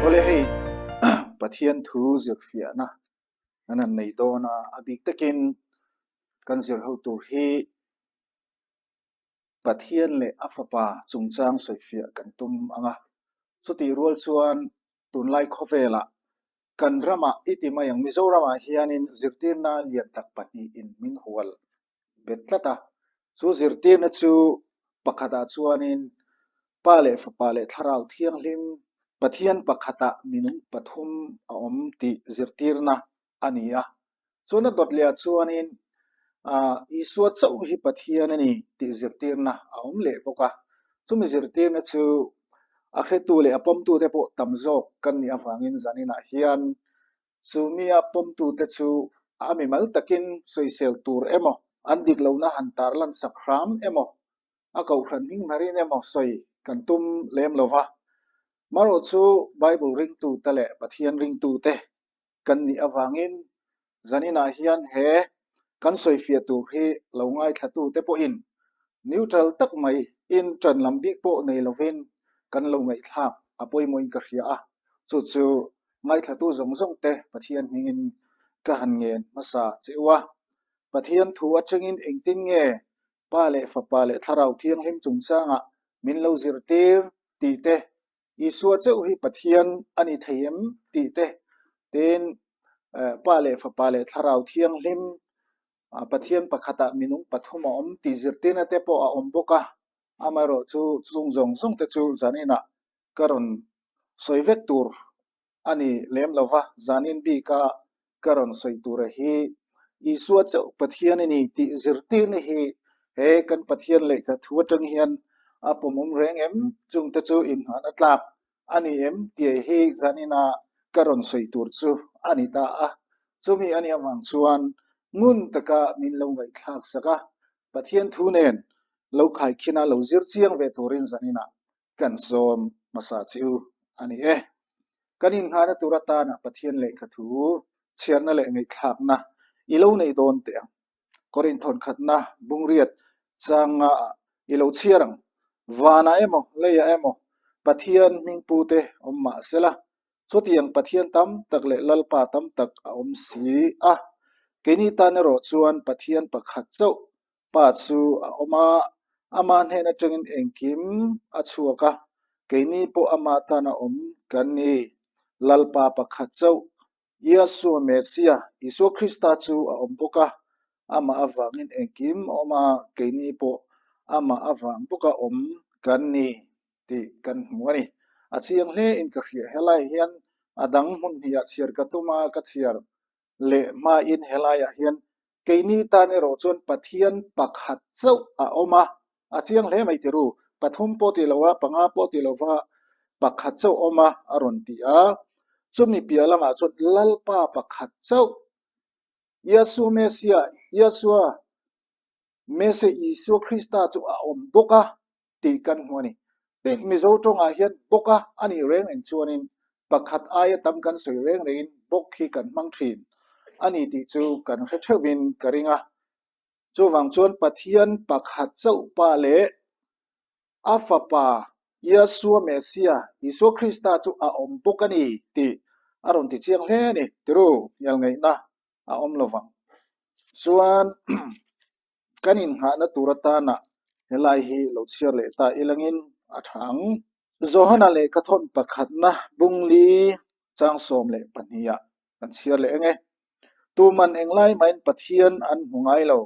Awle hei Pathian thu zirfiahna kan han nei dawn a, a bik takin kan zir ho tur hi Pathian leh a Fapa chungchang sawifiah kan tum ang a. Chutih rual chuan tunlai khawvelah kan ramah i ti mai ang, Mizoramah hianin zirtirna lian tak pahnihin min hual bet tlat a. Chu zirtirna chu pakhatah chuanin Pa leh Fapa leh Thlarau Thianghlim Pathian pakhatah minung pathum a awm tih zirtirna a ni a. Chuan a dawt lehah chuanin Isua chauh hi Pathian a ni tih zirtirna a awm leh bawk a. Chumi zirtirna chu a hretu leh a pawmtute pawh tam zawk kan nih avangin zaninah hian chu mia pawmtute chu a mimal takin sawisel tur emaw, an dik lohna han tarlan sak hram emaw, a kohhran hming hmarin emaw sawi kan tum lem lo va. Marawh chu Bible ringtute leh Pathian ringtute kan nih avangin zaninah hian he kan sawifiah tur hi lo ngaithlatute pawhin neutral tak mai in ṭan lam bik pawh nei lovin kan lo ngaihthlak a pawimawhin ka hria a, chu chu ngaithlatu zawng zawng te Pathian hmingin ka han ngen hmasa che u a. Pathian thu atangin engtin nge Pa leh Fapa leh Thlarau Thianghlim chungchangah min lo zirtir tih te Isua chauh hi Pathian a ni thei em tih te, tin Pa leh Fapa leh Thlarau Thianghlim Pathian pakhatah minung pathum a awm tih zirtirna te pawh a awm bawk a, amaherawh chu chung zawng zawng te chu zaninah ka rawn sawi vek tur a ni lem lo va, zanin bika ka rawn sawi tura hi Isua chauh Pathian a ni tih zirtirna hi he kan Pathian lehkha thu atang hian a pawmawm reng em? Chungte chu inngahna tlak a ni em? tih hi zanina ka rawn sawi tur chu a ni ta a. Chumi a nih avang chuan ngun taka min lo ngaihthlak sak a, Pathian thu nen lo khaikhina lo zir chiang ve turin zaninah kan sawm hmasa che u a ni e. Kan inngahna tur atana Pathian lehkha thu chhiarna leh ngaihthlakna i lo nei dawn teh ang. Korin thawnkhatna bungriat changa ah i lo chhiar ang. Vanah emaw, leiah emaw Pathian hmingpute awm mah sela, chutiang Pathian tam tak leh Lalpa tam tak a awm si a. Keini tan erawh chuan Pathian pakhat chauh Pa chu a awm a, ama hnen atangin engkim a chhuak a, keini pawh ama tana awm kan ni. Lalpa pakhat chauh, Yahshua Messiah, Isua Krista chu a awm bawk a, amah avangin engkim a awm a, keini pawh amah avang bawka awm kan ni tih kan hmu a ni. A chiang hle in ka hria, helai hian a dang hmun hnihah chhiar ka tum a, ka chhiar leh hmain helaiah hian keini tan erawh chuan Pathian pakhat chauh a awm a, a chiang hle mai tiru, pathum pawh ti lo a, panga pawh ti lo va, pakhat chauh awm a a rawn ti a, chumi piah lamah chuan Lalpa pakhat chauh, Yahshua Messiah, Yahshua Messiah Isua Krista chu a awm bawk a tih kan hmu a ni. Tin, Mizo tawngah hian bawk a a nih reng reng chuanin pakhat aia tam kan sawi reng rengin bawk hi kan hmang thin a ni tih chu kan hre theuhin ka ring a. Chuvang chuan Pathian pakhat chauh pa leh a Fapa Yahshua Messiah, Isua Krista chu a awm bawk a ni tih a rawn ti chiang hle a ni. Tiru, hnialngaihna a awm lo vang. Chuan kan innghahna tur atana helai hi lo chhiar leh ta ilangin a tha ang. Johana lehkha thawn pakhatna bungli chang 12 ah kan chhiar leh eng e. Tuman englai mahin Pathian an hmu ngai lo.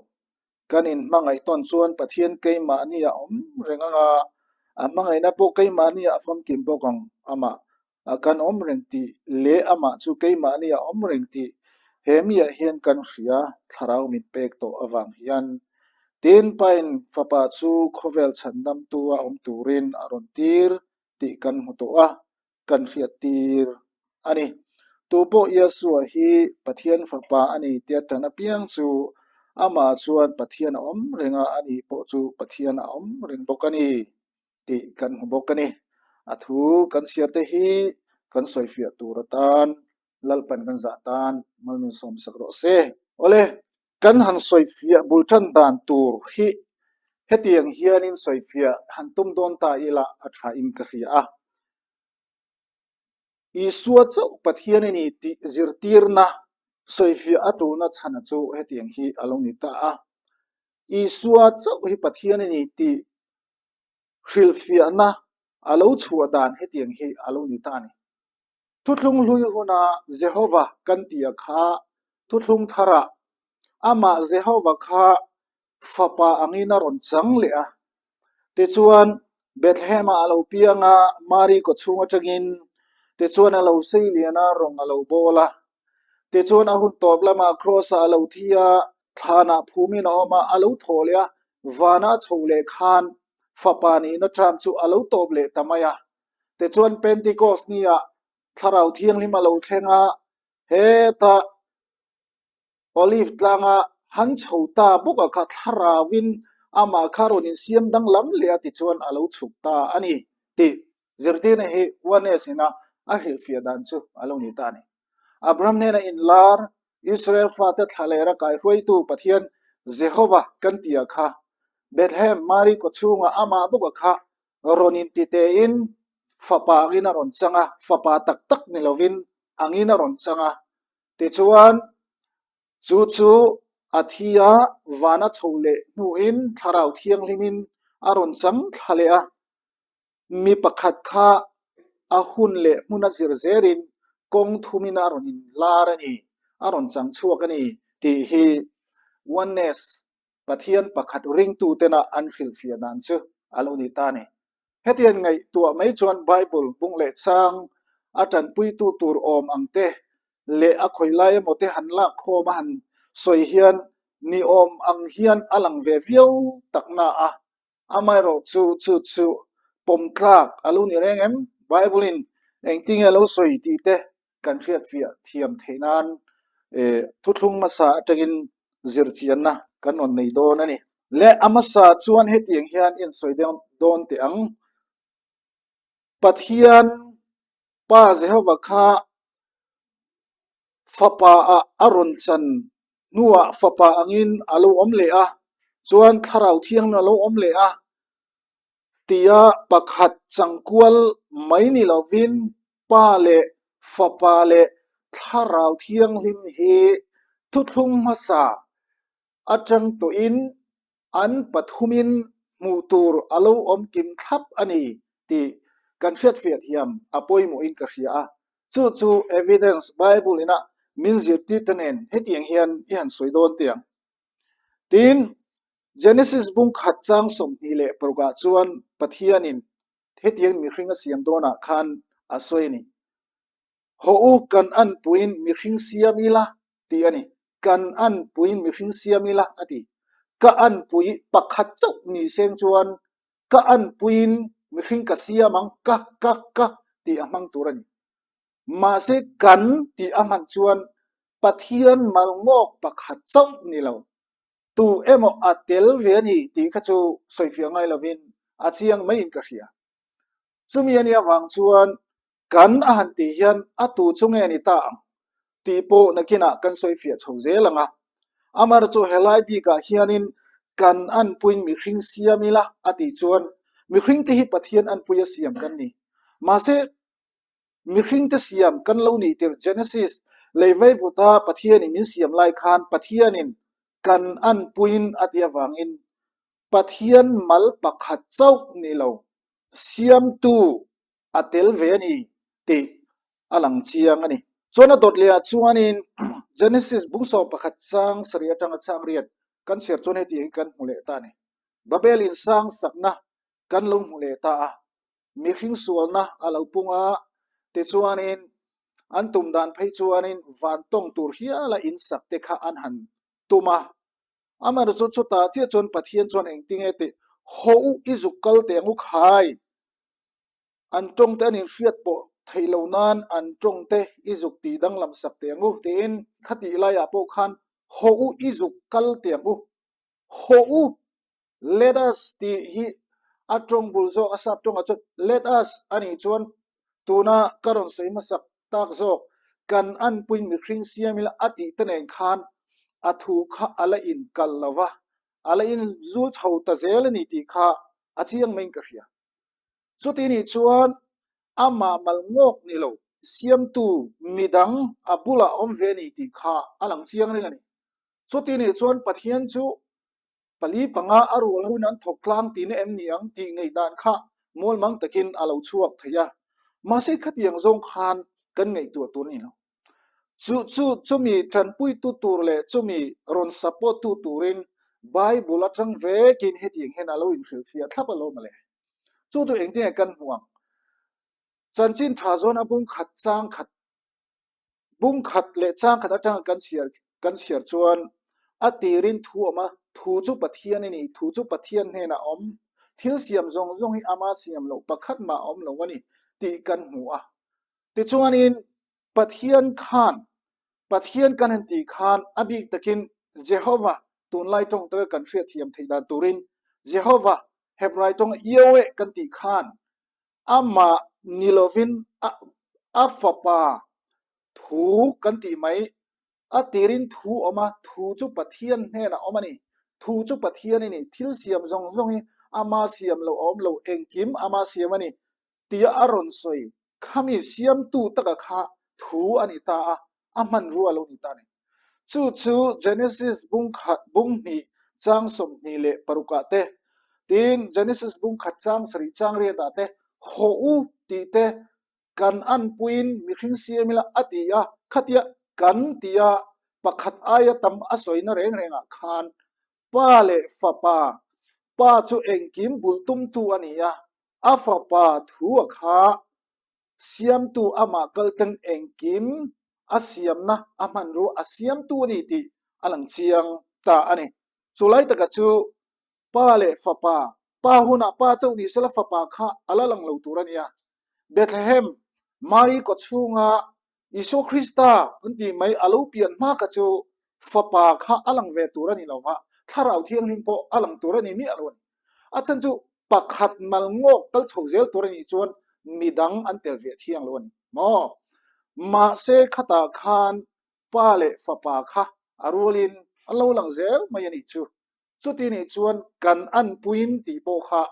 Kan inhmangaih tawn chuan Pathian keimahni a awm reng anga a hmangaihna pawh keimahni a famkim bawk ang amah a kan awm reng tih leh amah chu keimahni a awm reng tih he miah hian kan hria thlarau min pek tawh avang hian. Tin, Pain fapa chu khawvel chhandamtu a awm turin a rawn tir tih kan hmu tawh a, kan hriat tir a ni. Tupawh Yahshua hi Pathian fapa a ni tia tan apiang chu amah chuan Pathian a awm reng a, ani pawh chu Pathian a awm reng bawk a ni. tih kan hmu bawk a ni. A thu kan chhiar te hi kan sawifiah tur atan Lalpan kan zah tan mal min sawm sak rawh se. Awle, kan han sawifiah bul tan dan tur hi hetiang hianin sawifiah han tum dawn ta ila a tha in ka hria a. Isua chauh Pathian a ni tih zirtirna sawifiah a tulna chhana chu hetiang hi a lo ni ta a. Isua chauh hi Pathian a ni tih hrilhfiahna a lo chhuah dan hetiang hi a lo ni ta a ni. Thuthlung hlui huna Jehova kan tia kha thuthlung tharah amah Jehova kha fapa angin a rawn chang leh a. Tichuan, Bethlehem-ah a lo piang a, Mari kawchhung atangin tichuan a lo sei lian a, rawng a lo bawl a. Tichuan a hun tawp lamah Kraws-ah a lo thi a, thlanah phumin a awm a, a lo thaw leh a, vana a chho leh khan fapa nihna term chu a lo tawp leh ta mai a. Tichuan Pentecost ni-ah Thlarau Thianghlim a lo thleng a, hetah Olive tlanga han chho ta bawk a kha thlarauin amah kha rawn insiam danglam leh a tichuan a lo chhuk ta a ni tih zirtirna hi Oneness ina a hrilhfiah dan chu a lo ni ta a ni. Abraham hnena inlar Israel fate thla leh ra kaihruaitu Pathian Jehova kan tih a kha Bethlehem Mari kawchhunga amah bawk a kha rawn inti tein fapa angin a rawn chang a, fapa tak tak ni lovin angin a rawn chang a. Tichuan, chu chu a thi a, van a chho leh hnuin Thlarau Thianghlimin a rawn chang thla leh a. Mi pakhat kha a hun leh hmun a zir zelin kawng thumin a rawn inlar a ni, a rawn chang chhuak a ni tih hi Oneness Pathian pakhat ringtutena an hrilhfiah dan chu a lo ni ta a ni. Hetiang ngaihtuah mai chuan Bible bung leh chang a tanpuitu tur awm ang te leh a khawi lai emaw te han lak khawm a han sawi hian ni awm ang hian a lang ve viau tak na a, amaherawh chu chu chu pawm tlak a lo ni reng em? Bible in engtinge a lo sawi tih te kan hriatfiah thiam theih nan thuthlung hmasa atangin zirchianna kan rawn nei dawn a ni. Leh a hmasa chuan hetiang hian i insawi dawn teh ang, Pathian Pa Jehova kha Fapa ah a rawn chan hnuah Fapa angin a lo awm leh a, chuan Thlarau Thianghlim a lo awm leh a, tia pakhat changkual mai ni lovin Pa leh Fapa leh Thlarau Thianghlim hi thuthlung hmasa atang tawhin an pathumin hmuh tur a lo awm kim thlap a ni tih kan hriatfiah thiam a pawimawhin ka hria a. Chu chu evidence Bible ina min zirtir te nen hetiang hian i han sawi dawn teh ang. Tin, Genesis bung khat chang 26 ah chuan Pathianin hetiang mihring a siam dawnah khan a sawi a ni. Haw u kan anpuiin mihring siam ila tih a ni. Kan anpuiin mihring siam ila a ti. Ka anpui pakhat chauh ni seng chuan ka anpuiin mihring ka siam ang ka ka ka tih a hmang tur a ni. Mahse kan tih a hman chuan Pathian mal ngawk pakhat chauh ni lo. Tu emaw a tel ve a ni tih kha chu sawifiah ngai lovin a chiang maiin ka hria. Chumi a nih avang chuan kan a han tih hian a tu chu nge ni ta ang tih pawh nakinah kan sawifiah chho zel ang a. Amar chu helai bikah hianin kan anpuiin mihring siam ila a tih chuan mihringte hi Pathian anpui a siam kan ni. Mahse Mihringte siam kan lo nih tirh Genesis lei veivuta Pathianin min siam lai khan Pathianin kan anpuiin a tih avangin Pathian mal pakhat chauh ni lo, siamtu a tel ve a ni tih a lang chiang a ni. Chuan a dawt lehah chuanin Genesis bung 11 chang sarih atanga chang riat kan chhiar chuan heti hi kan hmu leh ta a ni. Babel in sang sakna kan lo hmu leh ta a. Mihring sualna a lo pung a, tichuanin an tum dan phei chuanin van tawng tur hiala in sak te kha an han tum a. Amaherawhchu chu chutah chiah chuan Pathian chuan engtinge tih haw u i zuk kal teh ang u khai. An tawng te an inhriat pawh theih lo nan an tawng te i zuk tih danglam sak teh ang u tiin khatih laiah pawh khan haw u i zuk kal teh ang u, haw u Let us tih hi a tawng bul zawk a sap tawngah chuan let us a nih chuan tuna ka rawn sawi hmasak tak zawk kan anpuiin mihring siam ila a tih te nen khan a thu kha a la inkalh lo va, a la inzul chho ta zel a ni tih kha a chiang maiin ka hria. Chuti nih chuan amah mal ngawk ni lo. siamtu midang a bulah awm ve a ni tih kha a lang chiang reng a ni. Chuti nih chuan Pathian chu pali panga a rual hoin an thawk tlang tihna em ni ang tih ngaihdan kha mualmang takin a lo chhuak thei a. Mahse khatiang zawng khan kan ngaihtuah tur a ni lo. Chu chu chumi tanpuitu tur leh chumi rawn support tu turin Bible atang vekin hetiang hian a lo inhrilhfiah thlap alawm a le. Chu chu engtin nge kan hmuh ang? Chanchin tha zawn a bung khat chang khat bung khat leh chang khat atanga kan chhiar kan chhiar chuan a tirin thu awm a, thu chu Pathian a ni, thu chu Pathian hnenah a awm, thil siam zawng zawng hi ama siam loh pakhat mah a awm lo a ni tih kan hmu a. Tichuanin Pathian khan Pathian kan han tih khan a bik takin Jehovah tunlai tawng taka kan hriatthiam theih dan turin Jehovah Hebrai tawng Yahweh kan tih khan amah ni lovin a fapa thu kan tih mai a tirin thu awm a, thu chu Pathian hnenah awm a ni. Thu chu Pathian a ni, thil siam zawng zawng hi ama siam lo a awm lo, engkim ama siam a ni tia a rawn sawi. Khami siamtu taka kha thu a ni ta a, a hmanrua lo ni ta a ni. Chu chu Genesis bung khat bung hnih chang 26 ah te, tin Genesis bung khat chang sarih chang riat ah te hawh u tih te kan anpuiin mihring siam ila a ti a, khatia kan tia pakhat aia tam a sawina reng rengah khan Pa leh Fapa, Pa chu engkim bulh tumtu a ni a, a Fapa thu a kha Siamtu amah kaltlang engkim a siamna a hmanrua a siamtu a ni tih a lang chiang ta a ni. Chulai taka chu Pa leh Fapa, Pa hunah Pa chauh ni sela Fapa kha a la lang lo tur a ni a. Bethlehem, Mari kawchhunga Isua Krista an tih mai a lo pian hma kha chu Fapa kha a lang ve tur a ni lo va, Thlarau Thianghlim pawh a lang tur a ni miah lo a ni. A chhan chu pakhat mal ngawk kal chho zel tur a nih chuan midang an tel ve thiang lo a ni maw? Mahse khatah khan Pa leh Fapa kha a rualin an lo lang zel mai a nih chu. Chuti nih chuan kan anpuiin tih pawh kha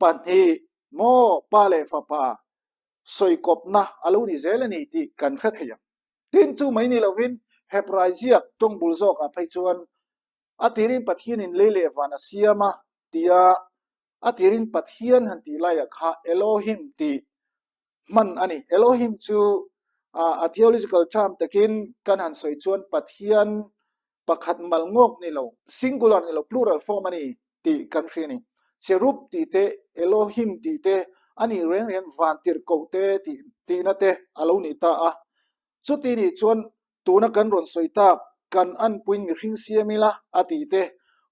pahnih maw Pa leh Fapa sawikawpna a lo ni zel a ni tih kan hre thei ang. Tin, chu mai ni lovin Hebrai ziak tawngbul zawkah phei chuan a tirin Pathianin lei leh van a siam a tia a tirin Pathian han tih laiah kha Elohim tih hman a ni. Elohim chu a theological term takin kan han sawi chuan Pathian pakhat mal ngawk ni lo, singular ni lo, plural form a ni tih kan hria a ni. Cherub tih te, Elohim tih te, a nih reng reng van tirhkoh te tih tihna te a lo ni ta a. Chuti nih chuan tuna kan rawn sawi tak, kan anpuiin mihring siam ila a tih te,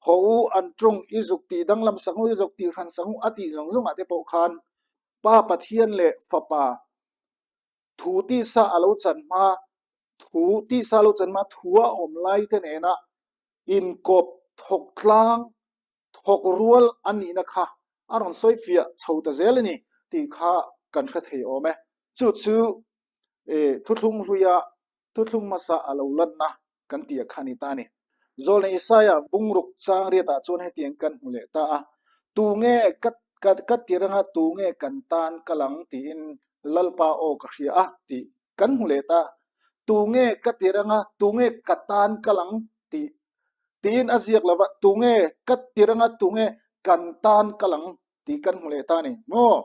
haw u an tawng i zuk tih danglam sak u, i zuk tih hran sak u a tih zawng zawngah te pawh khan Pa Pathian leh Fapa thu tisa a lo chan hma, thu tisa a lo chan hma thu a awm lai te nena inkawp thawk tlang, thawk rual a nihna kha a rawn sawi fiah chho ta zel a ni tih kha kan hre thei awm e. Chu chu thuthlung hluia thuthlung hmasa a lo lanna kan tih a kha a ni ta a ni. Zawlnei Isaiah bungruk chang riatah chuan hetiang kan hmu leh ta a, Tunge ka ka ka ti reng a, tunge kan tan kal ang tiin Lalpa aw ka hria a tih kan hmu leh ta. Tunge ka ti reng a, tunge ka tan kal ang tih tiin a ziak lo va, tunge ka ti reng a, tunge kan tan kal ang tih kan hmu leh ta a ni. Maw?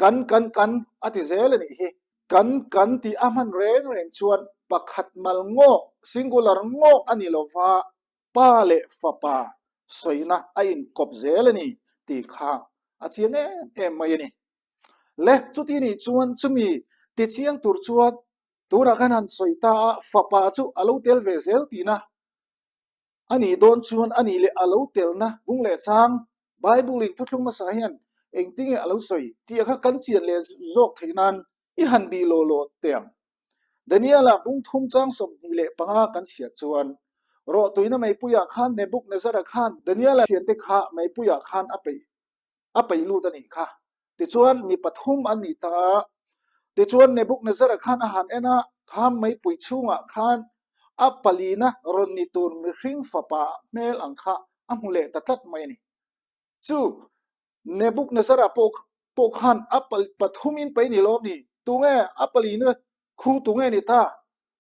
Kan kan kan a ti zel a nih hi. Kan kan tih a hman reng reng chuan pakhat mal ngawk, singular ngawk a ni lo va, pa leh fapa sawina a inkawp zel a ni tih kha a chiang em em mai a ni. Le, chuti nih chuan chumi tichiang tur chuan tunah khan han sawi ta a, fapa chu a lo tel ve zel tihna A nih dawn chuan a nih leh a lo telna bung leh chang Bible in thuthlung hmasa hian engtinge a lo sawi tih a kha kan chian leh zawk theih nan i han bih law law teh ang. Daniel-a bung thum chang 25 kan chhiat chuan rawhtuina meipuiah khan Nebuchadnezzar-a khan Daniel-a thiante kha meipuiah khan a peih a peih lut a nih kha. Tichuan mi pathum an nih ta a, tichuan Nebuchadnezzar-a khan a han en a, kha meipui chhungah khan a palina rawn ni tur mihring fapa hmel ang kha a hmu leh ta tlat mai a ni. Chu Nebuchadnezzar-a pawh pawh khan a pathumin pei ni lawm ni? Tunge a palina? Khu tu nge ni ta?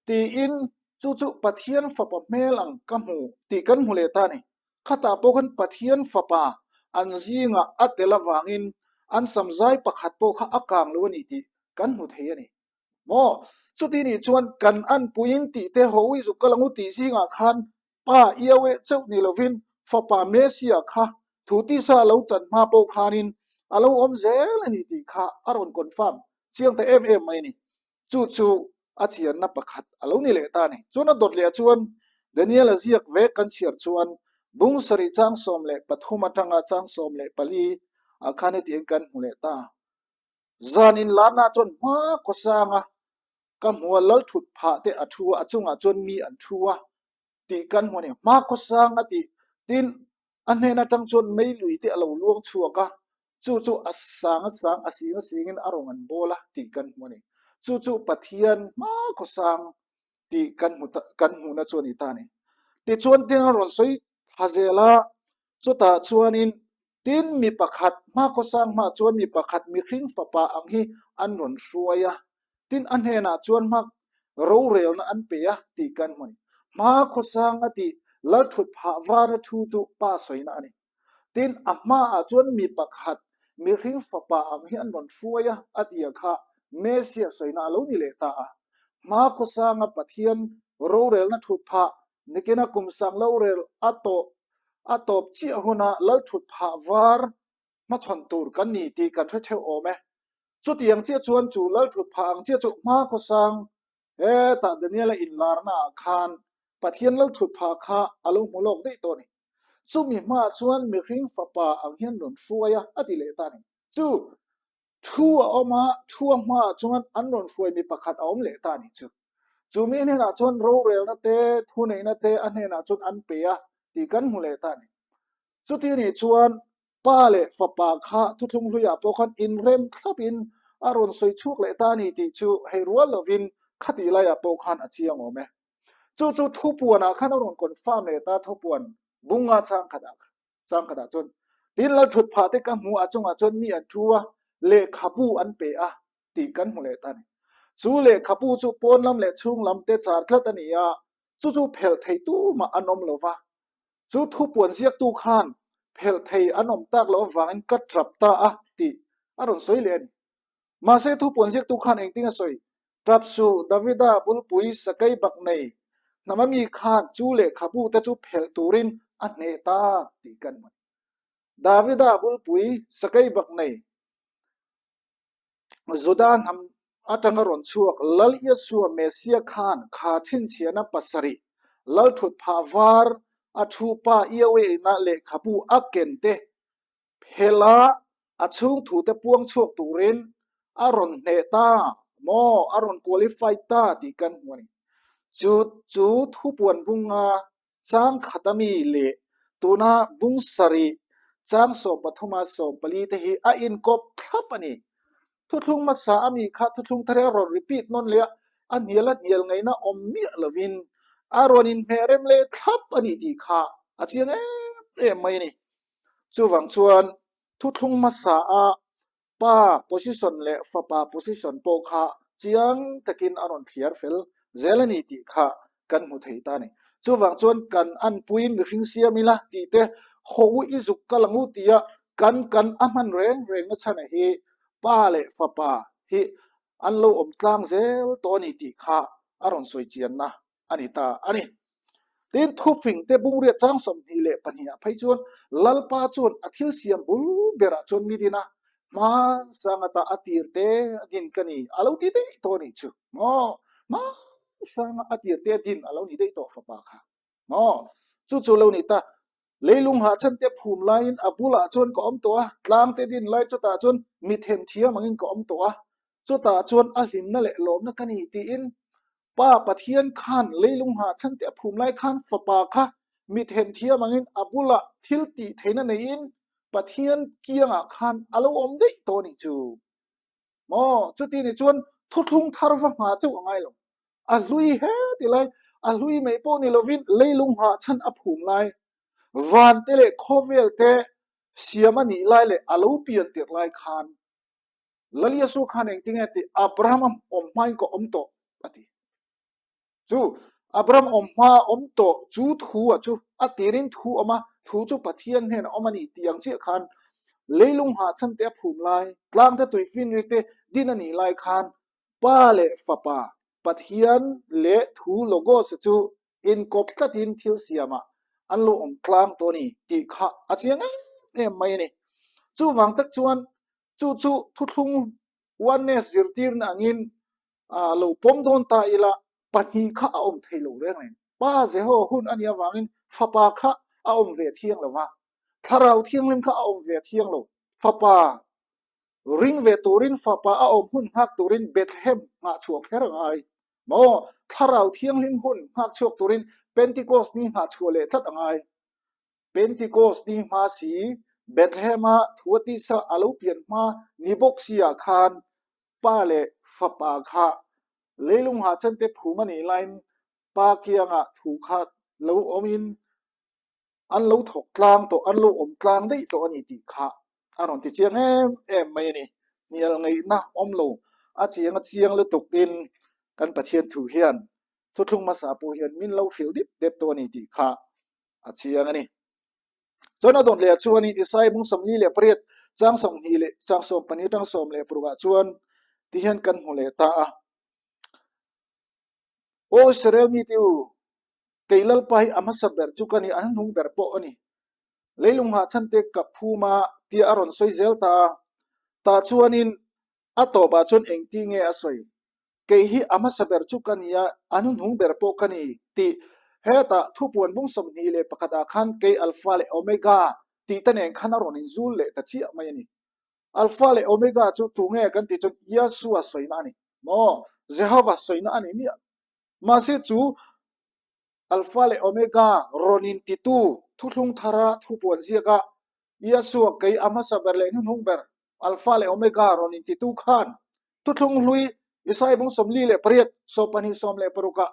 tiin chu chu Pathian Fapa hmel ang ka hmu tih kan hmu leh ta a ni. Khatah pawh khan Pathian Fapa an zingah a tel avangin an samzai pakhat pawh kha a kang lo a ni tih kan hmu thei a ni. Maw? Chuti nih chuan kan anpuiin tih te hawi zuk ka lang u tih zingah khan Pa Yahweh chauh ni lovin Fapa Messiah kha thu tisa a lo chan hma pawh khanin a lo awm zel a ni tih kha a rawn confirm chiang ta em em mai a ni. Chu chu a chianna pakhat a lo ni leh ta a ni. Chuan a dawt leh chuan Daniel-a ziak vek kan chhiar chuan bung sarih chang 13 atanga chang 14 ah khan hetiang kan hmu leh ta. Zan inlarna chuan hma khawsanga ka hmua lal thut phah te a thu a, a chungah chuan mi an thu a tih kan hmu a ni. Hma khawsang a tih tin a hnen atang chuan mei lui te a lo luang chhuak a, chu chu a sang a sang, a sing a singin a rawn an bawl a tih kan hmu a ni. Chu chu Pathian hma khawsang tih kan hmu ta, kan hmuhna chu a ni ta a ni. Tichuan tin a rawn sawi tha zel a, chutah chuanin Tin, mi pakhat, hmakhawsang hmaah chuan mi pakhat mihring fapa ang hi an rawn hruai a, tin a hnenah chuan hma rorelna an pe a tih kan hmu a ni. Hmakhawsang a tih Lalthut phah vana thu chu pa sawina a ni. Tin, a hmaah chuan mi pakhat mihring fapa ang hi an rawn hruai a, a tih kha Messiah sawina a lo ni leh ta a. Hmakhawsanga Pathian rorelna thut phah nikina kum sang lorel a tawh A tawp chiah huna lalthut phah var hmachhawn tur kan ni tih kan hre theuh awm e. Chutiang chiah chuan chu lalthut phah ang chiah chu hma khawsang hetah Daniel-a inlarna ah khan Pathian lalthut phah kha a lo hmu lawk daih tawh a ni. Chumi hmaah chuan mihring fapa ang hian rawn hruai a, a ti leh ta a ni. Chu Thu a awm a, thu a hmaah chuan an rawn hruai mi pakhat a awm leh ta a nih chu. Chu mi hnenah chuan rorelna te, thuneihna te a hnenah chuan an pe a tih kan hmu leh ta a ni. Chuti nih chuan Pa leh Fapa kha thuthlung hluiah pawh khan inrem thlapin a rawn sawi chhuak leh ta a ni tih chu hei rual lovin khatih laiah pawh khan a chiang awm e. Chu chu thupuanah khan a rawn confirm leh ta thupuan bunga changkhatah khan. Changkhatah chuan tin lal thut phah te ka hmu a chungah chuan mi an thu a, lehkhabu an pe a tih kan hmu leh ta a ni. Chu lehkhabu chu pawn lam leh chhung lam te char tlat a ni a, chu chu phelh thei tumah an awm lo va. Chu thupuan ziaktu khan phelh thei an awm tak loh avangin ka trap ta a tih a rawn sawi leh a ni. Mahse thupuan ziaktu khan engtin a sawi? Tap suh, Davida bulpui sakei bak nei hnama mi khan chu lehkhabu te chu phelh turin a hneh ta tih kan hmu a ni. Davida bulpui sakei bak nei Juda hnam atanga rawn chhuak Lal Yeshua Messiah khan kha chhinchhiahna pasarih Lalthut phah var a thu pa Yahweh ina lehkhabu a ken te Phela a chhung thute puang chhuak turin a rawn hneh ta maw, a rawn qualify ta tih kan hmu a ni. Chu chu thupuan bunga chang khat ami leh tuna bung sarih chang sawmpathuma sawmpali te hi a inkawp thlap a ni. Thuthlung hmasa ami kha thuthlung thar hi a rawn repeat nawn leh a, a hnial a hnial ngaihna awm miah lovin a rawn inhmeh rem leh thlap a ni tih kha a chiang em em mai a ni. Chuvang chuan thuthlung hmasa a pa position leh fapa position pawh kha chiang takin a rawn thliar fel zel a ni tih kha kan hmu thei ta a ni. Chuvang chuan kan anpuiin mihring siam ila tih te haw u i zuk kal ang u tia kan kan a hman reng reng na chhan hi pa leh fapa hi an lo awm tlang zel tawh a ni tih kha a rawn sawi chianna a ni ta a ni. Tin, thufing te bungriat chang 22 ah phei chuan Lalpa chuan a thil siam bul berah chuan mi din a, hmansang ata a tir te a din ka ni a lo ti daih tawh a nih chu. Maw? Hmansanga a tir te a din a lo ni daih tawh fapa kha. Maw? Chu chu lo ni ta. Leilung hahchhan te phum laiin a bulah chuan ka awm tawh a, tlang te din lai chutah chuan mi thenthiam angin ka awm tawh a, chutah chuan a hlimna leh lawmna ka ni tiin Pa Pathian khan leilung hna chhan te a phum lai khan fapa kha mi themthiam angin a bulah thil tih theihna neiin Pathian kiangah khan a lo awm daih tawh a nih chu. Maw? Chuti nih chuan thuthlung thar va hna chauh a ngai lo. A hlui he ti lai, a hlui mai pawh ni lovin leilung hna chhan a phum lai, van te leh khawvel te siam a nih lai leh a lo pian tirh lai khan Lal Jesuh khan engtinge tih Abraham-a awm hmain ka awm tawh. Chu Abraham awm hma awm tawh chu thu a chu a tirin thu awm a, thu chu Pathian hnenah awm a ni tih ang chiah khan leilung hah chhan te a phum lai, tlang te tuifinri te din a nih lai khan Pa leh Fapa, Pathian leh thu Logos chu inkawp tlatin thil siamah an lo awm tlang tawh a ni tih kha a chiang em em mai a ni. Chuvang tak chuan chu chu thuthlung oneness zirtirna angin lo pawm dawn ta ila pahnih kha a awm thei lo reng reng. Pa Jehova hun a nih avangin Fapa kha a awm ve thiang lo va, Thlarau Thianghlim kha a awm ve thiang lo. Fapa Ring ve turin fapa a awm hun nghak turin Bethlehem nghah chhuak kher a ngai. Maw? Thlarau Thianghlim hun nghak chhuak turin Pentecost ni nghah chhuah leh tlat a ngai. Pentecost ni hma si Bethlehem-a thu a tisa a lo pian hma ni bawk si ah khan Pa leh Fapa kha leilung hah chante phum a nih laiin Pa kiangah thu kha lo awmin an lo thawk tlang tawh, an lo awm tlang daih tawh a ni tih kha a rawn ti chiang em em mai a ni. Hnial ngaihna awm lo, a chiang a chiang lutuk in kan Pathian thu hian thuthlung hmasa pawh hian min lo hrilh dip dep tawh a ni tih kha a chiang a ni. Chuan a dawn leh ah chuan in Isaiah bung 48 chang 20 leh chang 12 atang 16 ah chuan ti hian kan hmu leh ta a. Aw Israel mite u, kei Lalpa hi a hmasa ber chu ka ni, a hnuhnung ber pawh a ni. Leilung nghah chhan te ka phum a, tia a rawn sawi zel ta a. Tah chuanin a tawpah chuan engti nge a sawi? Kei hi a hmasa ber chu ka ni a, a hnuhnung ber pawh ka ni, tih hetah thupuan bung 21 ah khan kei Alpha leh Omega tih te nen khan a rawn inzul leh ta chiah mai a ni. Alpha leh Omega chu tunge kan tih chuan Yeshua sawina a ni maw? Jehovah sawina a ni miah. Mahse chu Alpha leh Omega rawn intitu thuthlung thara thupuan ziaka Yeshua kei a hmasa ber leh hnuhnung ber Alpha leh Omega rawn intitu khan thuthlung hlui Isaiah bung 48 12 16 ah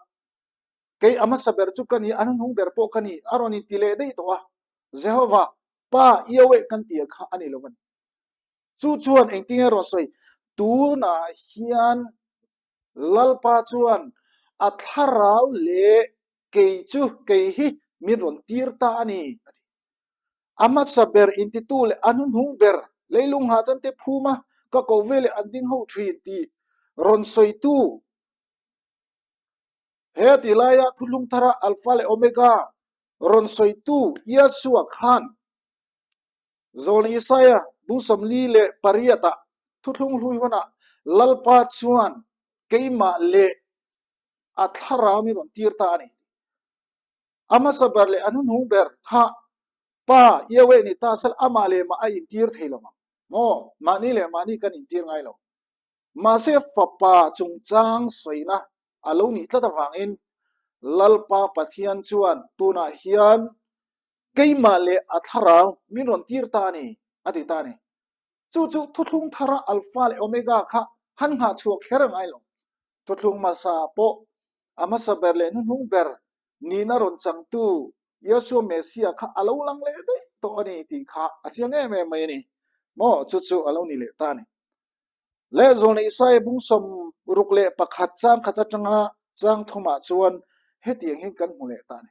kei a hmasa ber chu ka ni a hnuhnung ber pawh ka ni a rawn inti leh daih tawh a. Jehovah Pa Yahweh kan tih kha a ni lo a ni. Chu chuan engtin nge rawn sawi? Tunah hian Lalpa chuan a thlarau leh kei chu kei hi min rawn tir ta a ni a ti. A hmasa ber intitu leh a hnuhnung ber leilung nghah chuan te phum a, ka koh veleh an ding ho thin tih rawn sawitu He ti laia thuthlung thara Alpha leh Omega rawn sawitu Yeshua khan Zawlni Isaia bu 48 ah thuthlung hlui hunah Lalpa chuan keimah leh a thlarau mi rawn tir ta a ni. A hmasa ber leh a hnuhnung ber kha Pa Yahweh ni ta sel amah leh mah a intir thei lo ang. Maw? Mahni leh mahni kan intir ngai lo. Mahse Fapa chungchang sawina a lo nih tlat avangin Lalpa Pathian chuan tunah hian keimah leh a thlarau min rawn tir ta a ni, a ti ta a ni. Chu chu thuthlung thara Alpha leh Omega kha han nghah chhuah kher a ngai lo. Thuthlung hmasa pawh a hmasa ber leh hnuhnung ber nihna rawn changtu Yeshua Messiah kha a lo lang leh daih tawh a ni tih kha a chiang em em mai a ni. Maw chu chu a lo ni leh ta a ni. Leh zawlna Isaiah bung 61 chang khat atanga chang thumah chuan hetiang hi kan hmu leh ta a ni.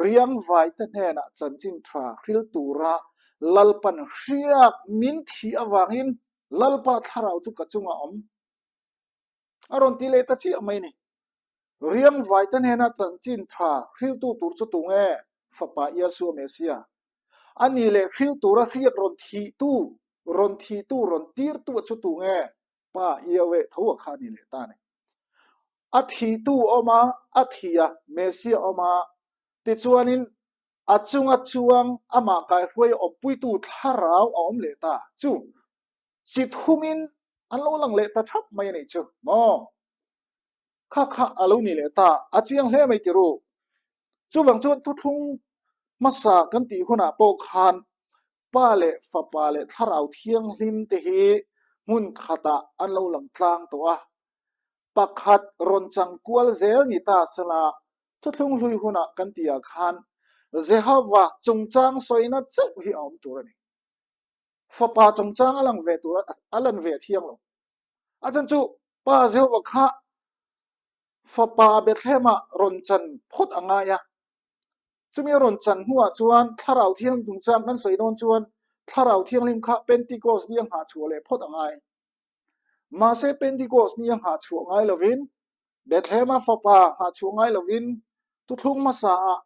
Riangvaite hnenah chanchin tha hril tura Lalpan hriak min thih avangin Lalpa thlarau chu ka chungah awm. A rawn ti leh ta chiah mai ni. Riangvaite hnena chanchin tha hriltu tur chu tunge? Fapa Yeshua Messiah. A ni leh hril tura hriak rawn thihtu, rawn thihtu, rawn tirtu chu tunge? Pa Yahweh tho a kha a ni leh ta a ni. A thihtu awm a, a thi a, Messiah awm a, tichuanin a chunga chuang amah kaihruai awmpuitu thlarau a awm leh ta chu. Chi thumin an lo lang leh ta thap mai a nih chu maw? Kha kha a lo ni leh ta, a chiang hle mai tiru. Chuvang chuan thuthlung hmasa kan tih hunah pawh khan Pa leh Fapa leh Thlarau Thianghlim te hi hmun khatah an lo lang tlang tawh a. Pakhat rawn chang kual zel ni ta sela thuthlung hlui hunah kan tihah khan Jehova chungchang sawina chauh hi a awm tur a ni. Fapa chungchang a lang ve tur a lan ve a thiang lo. A chan chu Pa Jehovah kha Fapa Bethlehem-ah rawn chan phawt a ngai a. Chumi a rawn chan hnuah chuan Thlarau Thianghlim chungchang kan sawi dawn chuan Thlarau Thianghlim kha Pentecost ni a nghah chhuah leh phawt a ngai. Mahse Pentecost ni a nghah chhuah ngai lovin, Bethlehem-a Fapa nghah chhuah ngai lovin, thuthlung hmasaah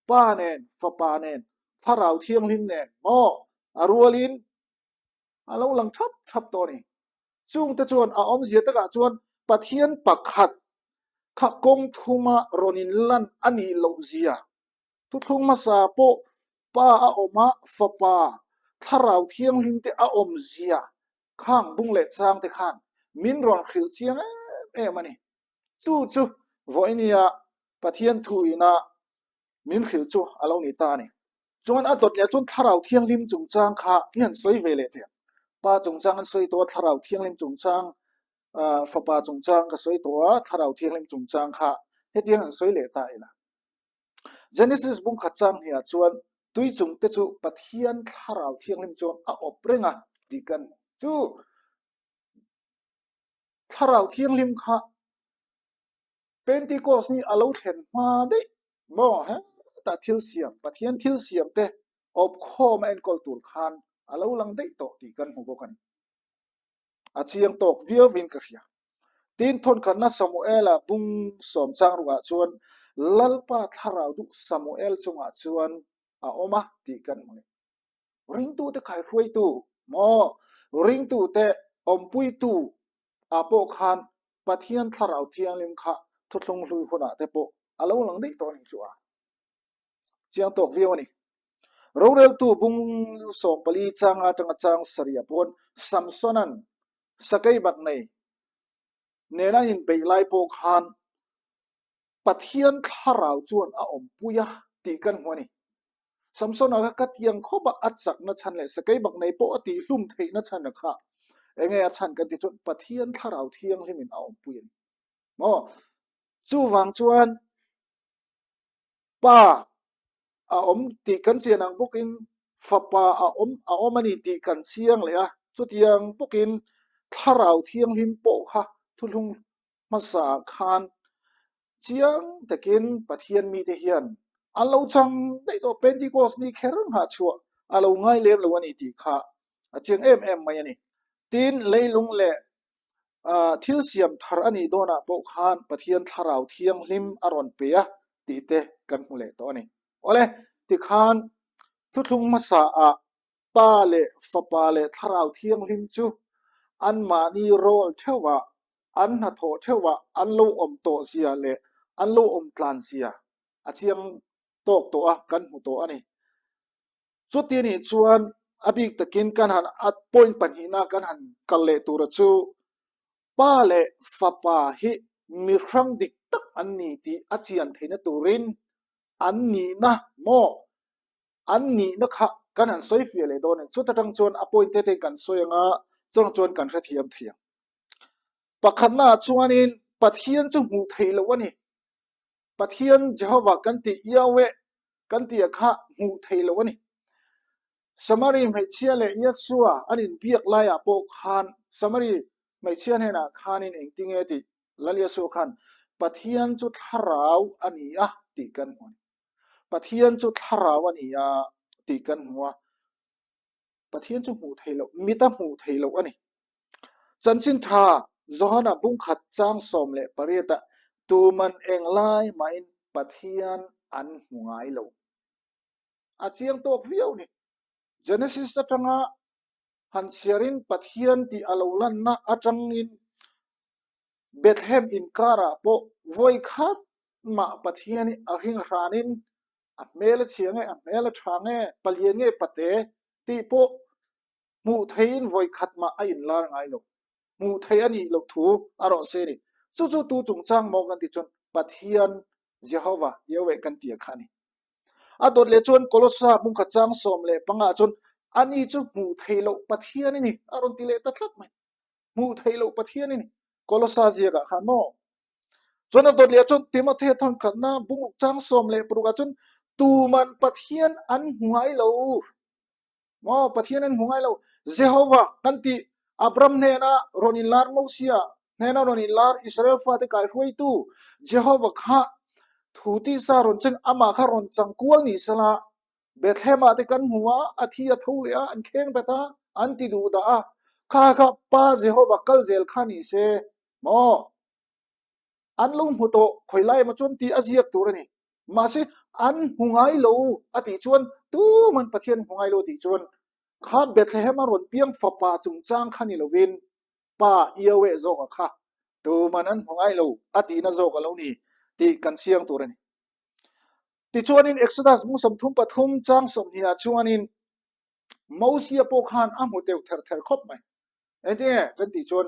Pa nen, Fapa nen, Thlarau Thianghlim nen maw a rualin a lo lang thap thap tawh a ni. Chungte chuan a awmzia takah chuan Pathian pakhat kha kawng thuma rawn inlan a nih loh zia. Thuthlung hmasa pawh Pa a awm a, Fapa, Thlarau Thianghlim te a awm zia khang bung leh chang te khan min rawn hrilh chiang em em a ni. Chu chu vawinia Pathian thu ina min hrilh chu a lo ni ta a ni. Chuan a dawt leh chuan Thlarau Thianghlim chungchang kha i han sawi ve leh teh ang. Pa chungchang an sawi tawh a, Thlarau Thianghlim chungchang, Fapa chungchang ka sawi tawh a, Thlarau Thianghlim chungchang kha hetiang an sawi leh ta ila. Genesis bung khat chang hniah chuan tui chung te chu Pathian Thlarau Thianghlim chuan a awp reng a tih kan hmu. Chu Thlarau Thianghlim kha Pentecost ni a lo thlen hma daih maw hetah thil siam, Pathian thil siam te awp khawm a enkawl tur khan a lo lang daih tawh tih kan hmu bawk a ni. A chiang tawk viauvin ka hria. Tin, thawnkhatna Samuela bung sawm chang rukah chuan Lalpa thlarau duh Samuel chungah chuan a awm a tih kan hmu a ni. Ringtute khaihruaitu maw, ringtute awmpuitu ah pawh khan Pathian Thlarau Thianghlim kha thuthlung hlui hunah te pawh a lo lang daih tawh a ni chu a chiang tawk viau a ni. Roreltu bung 14 changa atanga chang sarih ah pawn Samsona'n sakei bak nei nena an inbeih lai pawh khan Pathian thlarau chuan a awmpui a tih kan hmu a ni. Samsona kha ka tiang khawp a, a chakna chhan leh sakei bak nei pawh a tihhlum theihna chhan a kha. Enge a chhan kan tih chuan Pathian thlarau thianghlimin a awmpui a ni. Maw? Chuvang chuan Pa a awm tih kan chian ang bawkin Fapa a awm a awm a ni tih kan chiang leh a. Chutiang bawkin thlarau thianghlim pawh kha thuthlung hmasa khan chiang takin Pathian mite hian an lo chang daih tawh Pentecost ni kher nghah chhuah a lo ngai lem lo a ni tih kha a chiang em em mai a ni. Tin, leilung leh thil siam thar a nih dawnah pawh khan Pathian Thlarau Thianghlim a rawn pe a tih te kan hmu leh tawh a ni. Awle, tikhan thuthlung hmasaah Pa leh Fapa leh Thlarau Thianghlim chu anmahni role theuhah, an hnathawh theuhah an lo awm tawh zia leh an lo awm tlan zia a chiang tawk tawh a, kan hmu tawh a ni. Chuti nih chuan a bik takin kan han a point pahnihna kan han kal leh tura chu Pa leh Fapa hi mihrang dik tak an ni tih a chian theihna turin an nihna maw an nihna kha kan han sawi fiah leh dawn a ni. Chuta tang chuan a point te te kan sawi anga chutang chuan kan hrethiam thei ang. Pakhatna ah chuanin Pathian chu hmuh theih loh a ni. Pathian Jehovah kan tih Yahweh kan tih ah kha hmuh theih loh a ni. Samari hmeichhia leh Yeshua an inbiak laiah pawh khan Samari hmeichhia hnenah khanin engtinge tih Lal Yeshua khan Pathian chu thlarau a ni a tih kan hmu a ni. Pathian chu thlarau a ni a tih kan hmu a, Pathian chu hmuh theih loh, mit a hmuh theih loh a ni. Chanchin tha Johana bungkhat chang 18 ah tuman englai mahin Pathian an hmu ngai lo. A chiang tawk viau ni. Genesis atanga han chhiarin Pathian tih a lo lanna atangin Bethlehem inkarah pawh vawi khat mah Pathian hi a hring hranin a hmel a chhia nge, a hmel a tha nge, palian nge pate tih pawh hmuh theihin vawi khat mah a inlar ngai lo. Hmuh theih a nih loh thu a rawn sawi a ni. Chu chu tu chungchang maw kan tih chuan Pathian Jehovah Yahweh kan ti a kha a ni. A dawt leh chuan Kolossa hmungkhat chang 15 ah chuan ani chu hmuh theih loh Pathian a ni a rawn ti leh ta tlat mai. Hmuh theih loh Pathian a ni. Kolossa ziakah khan maw? Chuan a dawt leh chuan Timothea thawnkhatna bung chang 16 ah chuan tuman Pathian an hmu ngai lo. Maw Pathian an hmu ngai lo. Jehovah kan ti Abram hnena rawn inlar Mosia. Hnena rawn inlar Israel fate kaihruaitu Jehova kha thu tisa rawn cheng amah kha rawn chang kual ni sela Bethlehem-ah te kan hmu a, a thi a tho leh a, an kheng bet a, an ti duh dah a. Kha kha Pa Jehova kal zel kha ni se maw? An lo hmu tawh khawi lai emaw chuan tih a ziak tur a ni. Mahse, an hmu ngai lo a tih chuan tuman Pathian hmu ngai lo tih chuan kha Bethlehem-a rawn piang fapa chungchang kha ni lovin Pa Yahweh zawka kha tuman an hmu ngai lo a tihna zawk a lo ni tih kan chiang tur a ni. Tichuanin Exodus bung 33 chang 20 ah chuanin Mosia pawh khan a hmu teuh ther ther khawp mai. Engtinge kan tih chuan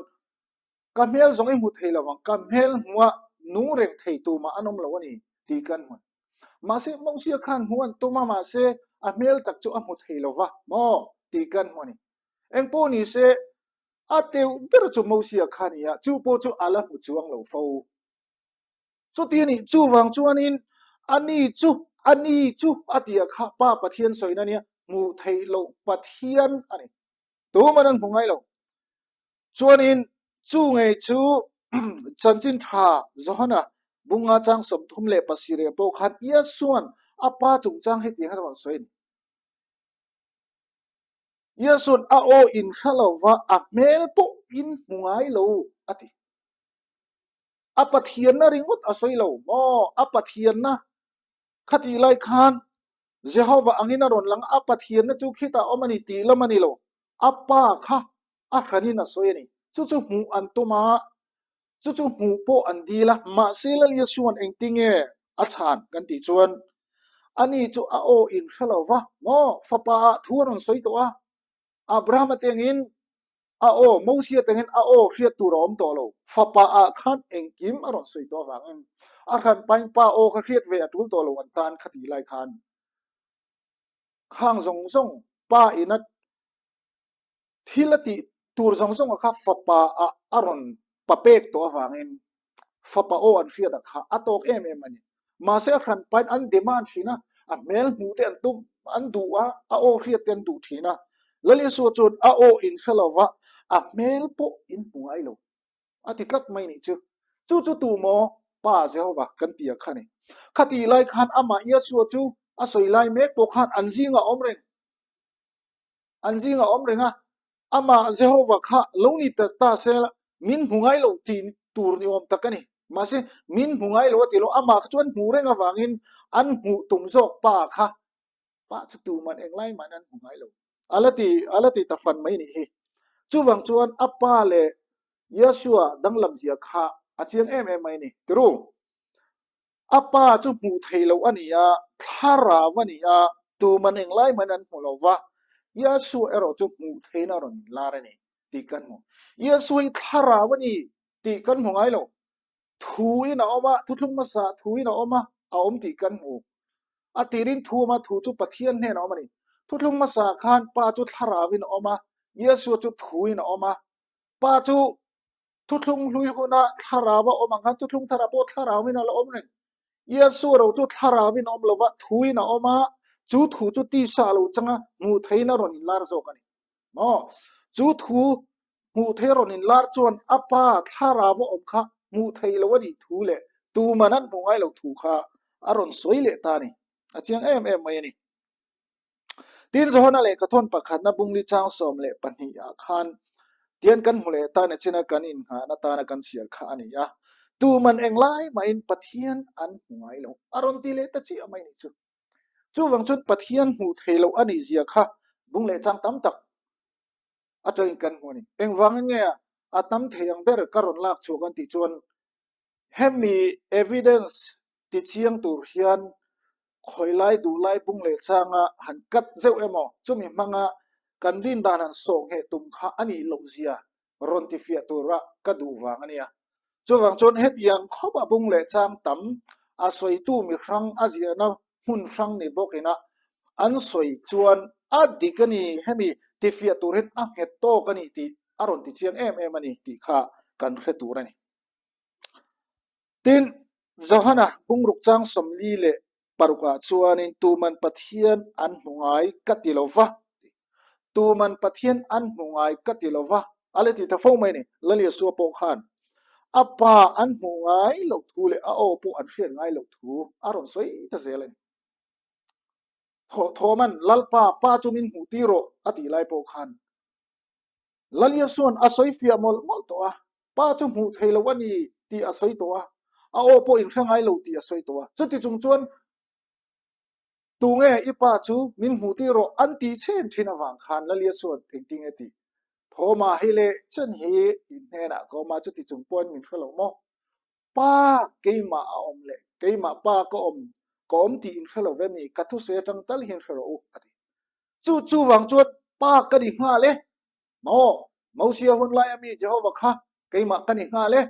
Ka hmel zawng i hmu thei lo ang, ka hmel hmuah nung reng thei tumah an awm lo a ni tih kan hmu. Mahse, Mosia khan hmuh an tum a, mahse a hmel tak chu a hmu thei lo va maw tih kan hmu a ni. Engpawh ni se, a teuh ber chu Mosia kha a ni a, chu pawh chu a la hmu chuang lo fo. Chuti a nih chuvang chuanin a ni chu a ni chu a tia kha Pa Pathian sawina nia hmuh theih loh Pathian a ni. Tuman an hmu ngai lo. Chuanin chu ngei chu chanchin tha Johana bunga chang 37 pawh khan Iesuan a pa chungchang hetiang hian a rawn sawi a ni. Iesuan a aw in hre lova a hmel pawh in hmu ngai lo a ti. A Pathianna ringawt a sawi lo maw? A Pathianna Khatih lai khan Jehovah angin a rawn lang a, a Pathianna chu khitah awm a ni tih lam a ni lo. A Pa kha a hranin a sawi a ni. Chu chu hmuh an tum a, chu chu hmuh pawh an dil a, mahse Lal Iesuan engtinge a chhan kan tih chuan ani chu a aw in hre lo va, maw Fapa ah thu a rawn sawi tawh a, Abraham-a te angin a aw, Mosia te angin a aw hriat tur a awm tawh lo. Fapa ah khan engkim a rawn sawi tawh avangin a hran pain pa aw kha hriat ve a tul tawh lo an tan kha tih lai khan khang zawng zawng pa ina thil a tih tur zawng zawng a kha fapa ah a rawn pa pek tawh avangin fapa aw an hriat a kha a tawk em em a ni. Mahse a hran pain an demand thin a, a hmel hmuh te an tum an duh a, a aw hriat te an duh thin a. Lal Isua chuan a aw in hre lova a hmel pawh in hmu ngai lo a ti tlat mai nih chu. Chu chu tu maw Pa Jehovah kan ti a kha ni. Khatih lai khan amah Isua chu a sawi lai mek pawh khan an zingah a awm reng. An zingah a awm reng a, amah Jehovah kha lo ni ta ta se min hmu ngai lo tih tur ni awm tak a ni. Mahse, min hmu ngai lo a ti lo, amah kha chu an hmuh reng avangin an hmuh tum zawk pa kha pa chu tuman englai man an hmu ngai lo. A la ti, a la ti ta fan mai nih hi. Chuvang chuan a pa leh Yeshua danglam zia kha a chiang em em mai a ni. Tiru. A pa chu hmuh theih loh a ni a, thlarau a ni a, tuman englai man an hmu lo va, Yeshua erawh chu hmuh theihna a rawn inlar a ni tih kan hmu. Yeshua hi thlarau a ni tih kan hmu ngai lo. Thuin a awm a, thuthlung hmasa thuin a awm a, a awm tih kan hmu. A tirin thu awm a, thu chu Pathian hnenah a awm a ni. Thuthlung hmasa khan Pa chu thlarauin a awm a, Yeshua chu thuin a awm a. Pa chu Thuthlung hlui huna thlarau a awm ang khan thuthlung tharah pawh thlarauin a la awm reng. Iesu ro chu thlarauin a awm lo va, thuin a awm a, chu thu chu tisa a lo chang a, hmuh theihin a rawn inlar zawk a ni. Maw? Chu thu hmuh thei a rawn inlar chuan a pa thlarau a awm kha hmuh theih loh a nih thu leh tuman an hmuh ngai loh thu kha a rawn sawi leh ta a ni. A chiang em em mai a ni. Tin, Johana lehkha thawn pakhatna bungli chang 12 ah khan tian kan hmu leh tan a china kan innghahna tana kan chhiar kha a ni a, tuman englai mahin Pathian an hmu ngai lo a rawn ti leh ta chiah mai nih chu. Chuvang chuan Pathian hmuh theih loh a nih zia kha bung leh chang tam tak atangin kan hmu a ni. Engvangin nge a tam thei ang ber ka rawn lak chhuak an tih chuan Hemi evidence ti chiang tur hian khawilai duhlai bung leh changa han cut zeuh emaw chumi hmanga kan rin dan han sawh ngheh tum kha a nih loh zia rawn ti fiah tura ka duh vang a nia. Chuvang chuan hetiang khawp a bung leh chang tam a sawitu mi hrang a ziahna hmun hrang ni bawk ina an sawi chuan a dik a ni hemi ti fiah tur hian a nghet tawk a ni tih a rawn ti chiang em em a ni tih kha kan hre tur a ni. Tin, Johana bungruk chang 46 ah chuanin tuman Pathian an hmu ngai ka ti lo va, tuman Pathian an hmu ngai ka ti lo va, a la ti ta fo mai a ni, Lal Yeshua pawh khan. A pa an hmuh ngai loh thu leh a aw pawh an hriat ngai loh thu a rawn sawi ta zel a ni. Thawhthawman Lalpa, Pa chu min hmuh tir rawh a tih lai pawh khan Laliasuan a sawi fiah mawlh mawlh tawh a, Pa chu hmuh thei lo a ni tih a sawi tawh a, a aw pawh in hre ngai lo tih a sawi tawh a. Chuti chung chuan Tunge i pa chu min hmuh tir rawh an tih chhen thin avang khan Laliasuan engtinge tih Thawma hei leh chen hi in hnenah ka awm a, chuti chung pawhin min hre lo maw? Pa keimah a awm leh keimah pa ka awm ka awm tih in hre lo ve mi? Ka thusawi atang tal hian hre rawh u a ti. Chu chuvang chuan pa ka ni nghal e. Maw? Mosia hun laia mi Jehova kha keimah ka ni nghal e.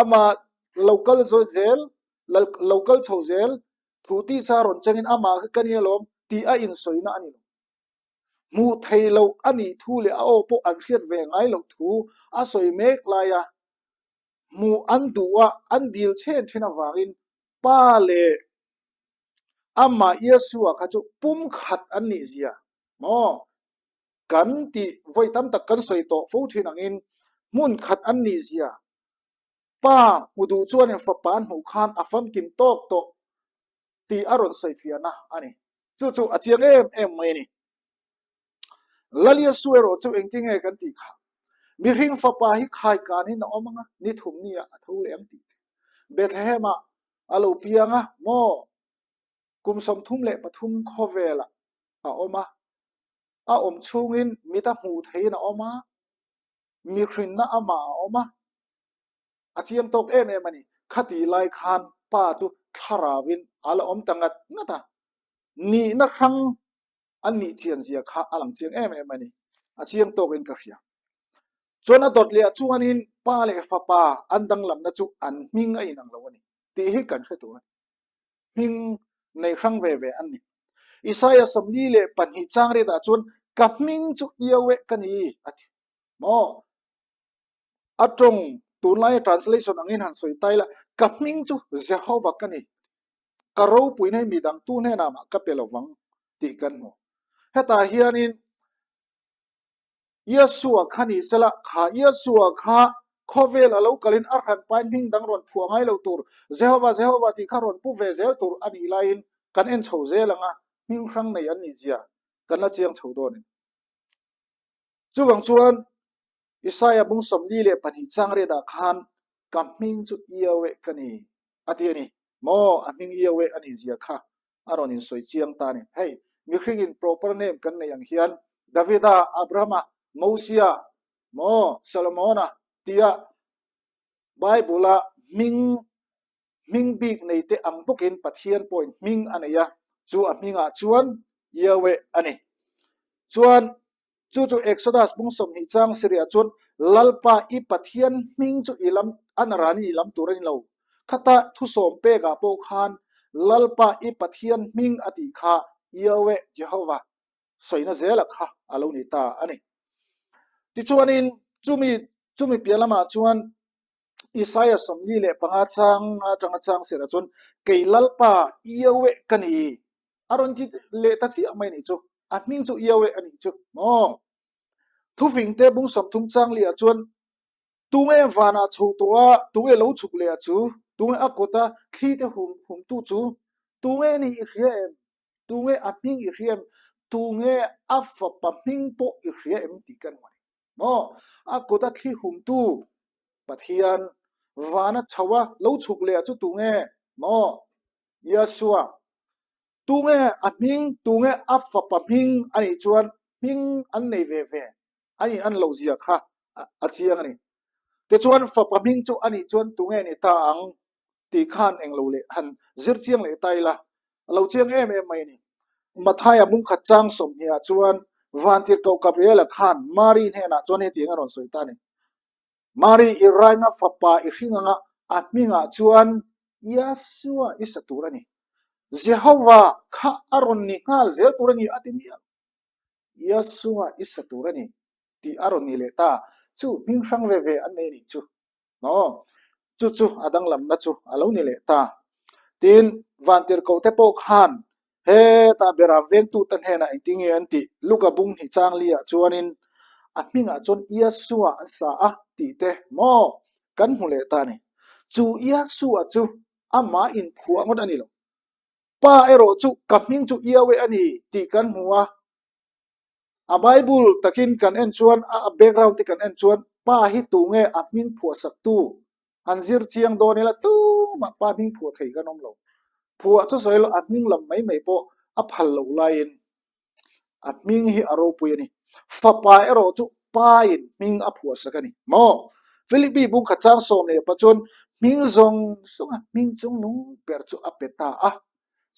Amah lo kal zel, lo kal chho zel, thu tisa rawn changin amah kha ka ni alawm tih a insawina a ni lo. Hmuh thei loh a nih thu leh a aw pawh an hriat ve ngai loh thu a sawi mek laia hmuh an duh a, an dil chhen thin avangin Pa leh amah Yeshua kha chu pumkhat an nih zia maw? Kan tih vawi tam tak kan sawi tawh fo thin angin hmun khat an nih zia Pa hmu duh chuanin fapa an hmuh khan a famkim tawk tawh tih a rawn sawi fiahna a ni. Chu chu a chiang em em mai a ni. Laliasu erawh chu engtinge kan tih kha? Mihring fapa hi khaikanin a awm ang a, ni thum niah a tho leh ang tih te. Bethlehem-ah a lo piang a, maw? Kum 33 khawvelah a awm a, a awm chhungin mit a hmuh theihin a awm a, mihrinna amah a awm a, a chiang tawk em em a ni. Khatih lai khan pa chu thlarauin a la awm ta ngat ngat a, nihna hrang an nih chian zia kha a lang chiang em em a ni. A chiang tawkin ka hria. Chuan a dawt leh chuanin pa leh fapa an danglamna chu an hming a inang lo a ni tih hi kan hre tur a ni. Hming nei hrang ve ve an ni. Isaiah 42 chang riatah chuan ka hming chu Yahweh ka ni a ti. Maw? A tawng tunlaia translation angin han sawi ta ila, ka hming chu Jehovah ka ni. Ka ropuina hi midang tu hnenah mah ka pe lo vang tih kan hmu. Hetah hianin Yeshua kha ni sela, kha Yeshua kha khawvel a lo kalin a hran pain hming dang rawn phuah ngai lo tur, Jehovah, Jehovah tih kha rawn pu ve zel tur a nih laiin kan en chho zel ang a, hming hrang nei an nih zia kan la chiang chho dawn in. Chuvang chuan Isaiah bung 42 chang riatah khan ka hming chu Yahweh ka ni a ti a ni. Maw a hming Yahweh a nih zia kha a rawn insawi chiang ta a ni. Hei mihringin proper name kan neih ang hian Davida, Abrahama, Mosia, maw Solomona tia Bible-a hming hming bik nei te ang bawkin Pathian pawhin hming a nei a, chu a hmingah chuan Yahweh a ni. Chuan chu chu Exodus bung 20 chang siriah chuan Lalpa i Pathian hming chu i lam a naranin i lam tur a ni lo. Khata thusawm pekah pawh khan Lalpa i Pathian hming a tih kha Yahweh Jehovah sawina zela kha a lo ni ta a ni. Tichuanin chumi chumi piah lamah chuan Isaiah 45 chang atanga chang sirah chuan kei Lalpa Yahweh ka ni a rawn ti leh ta chiah mai nih chu a hming chu Yahweh a nih chu maw thufing te bung 30 chang liah chuan tunge vanah chho tawh a tunge lo chhuk leh a chu tunge a kawta thli te hum hum tu chu tunge ni i hria em tunge a hming i hria em tunge a fapa hming pawh i hria em tih kan hmu a ni. Maw? A kuta thli humtu Pathian vana chho a lo chhuk leh chu tunge? Maw? Yeshua. Tunge a hming, tunge a fapa hming a nih chuan hming an nei ve ve a nih an lo zia kha a chiang a ni. Tichuan fapa hming chu a nih chuan tunge ni ta ang tih khan englo leh han zir chiang leh ta ila a lo chiang em em mai a ni. Mathaia bungkhat chang 20 ah chuan Vantirhkoh Gabriela khan Mari hnenah chuan hetiang a rawn sawi ta a ni. Mari i rainga fapa i hring anga a hmingah chuan Yeshua i sa tur a ni. Jehovah kha a rawn ni nghal zel tur a ni a ti mial. Yeshua i sa tur a ni tih a rawn ni leh ta. Chu hming hrang ve ve an nei a nih chu. Aw, chu chu a danglamna chu a lo ni leh ta. Tin, Vantirhkoh te pawh khan hetah beram vengtute hnenah engtin nge an tih? Luka bung hnih chang liah chuanin a hmingah chuan Yeshua an sa a tih te maw? kan hmu leh ta a ni. Chu Yahshua chu amah inphuah ngawt a ni lo. Pa erawh chu ka hming chu Yahweh a ni tih kan hmu a. A Bible takin kan en chuan, a background te kan en chuan Pa hi tu nge a hming phuahsaktu han zir chiang dawn ila tumah Pa hming phuah thei kan awm lo. Phuah chu sawi lo, a hming lam mai mai pawh a phal loh laiin A hming hi a ropui a ni. Fapa erawh chu Pain hming a phuahsak a ni. Maw? Philippi bungkhat chang 15 chuan hming zawng zawnga hming chungnung ber chu a pe ta a.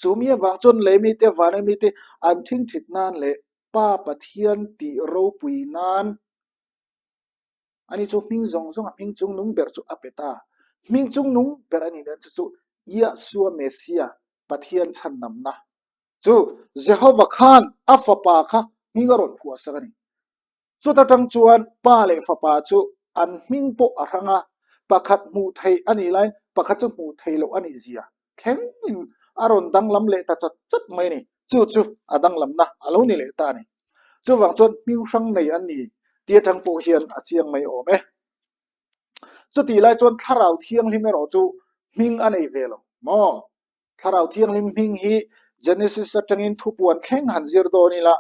Chu mi avang chuan lei mite, vana mite an thingthit nan leh Pa Pathian tih ropui nan ani chu hming zawng zawnga hming chungnung ber chu a pe ta. Hming chungnung ber a nih nan chu chu Yahshua Messiah, Pathian chhandamna Chu Jehova khan a Fapa kha hming a rawn phuahsak a ni. Chuta tang chuan Pa leh Fapa chu an hming pawh a hrang a, pakhat hmuh theih a nih laiin pakhat chu hmuh theih loh a nih zia thlengin a rawn danglam leh ta chat chat mai a ni. Chu chu a danglamna a lo ni leh ta a ni. Chuvang chuan hming hrang nei an ni tih atang pawh hian a chiang mai awm e. Chutih lai chuan Thlarau Thianghlim erawh chu hming a nei ve lo maw? Thlarau Thianghlim hming hi Genesis atangin thupuan thleng han zir dawn ila,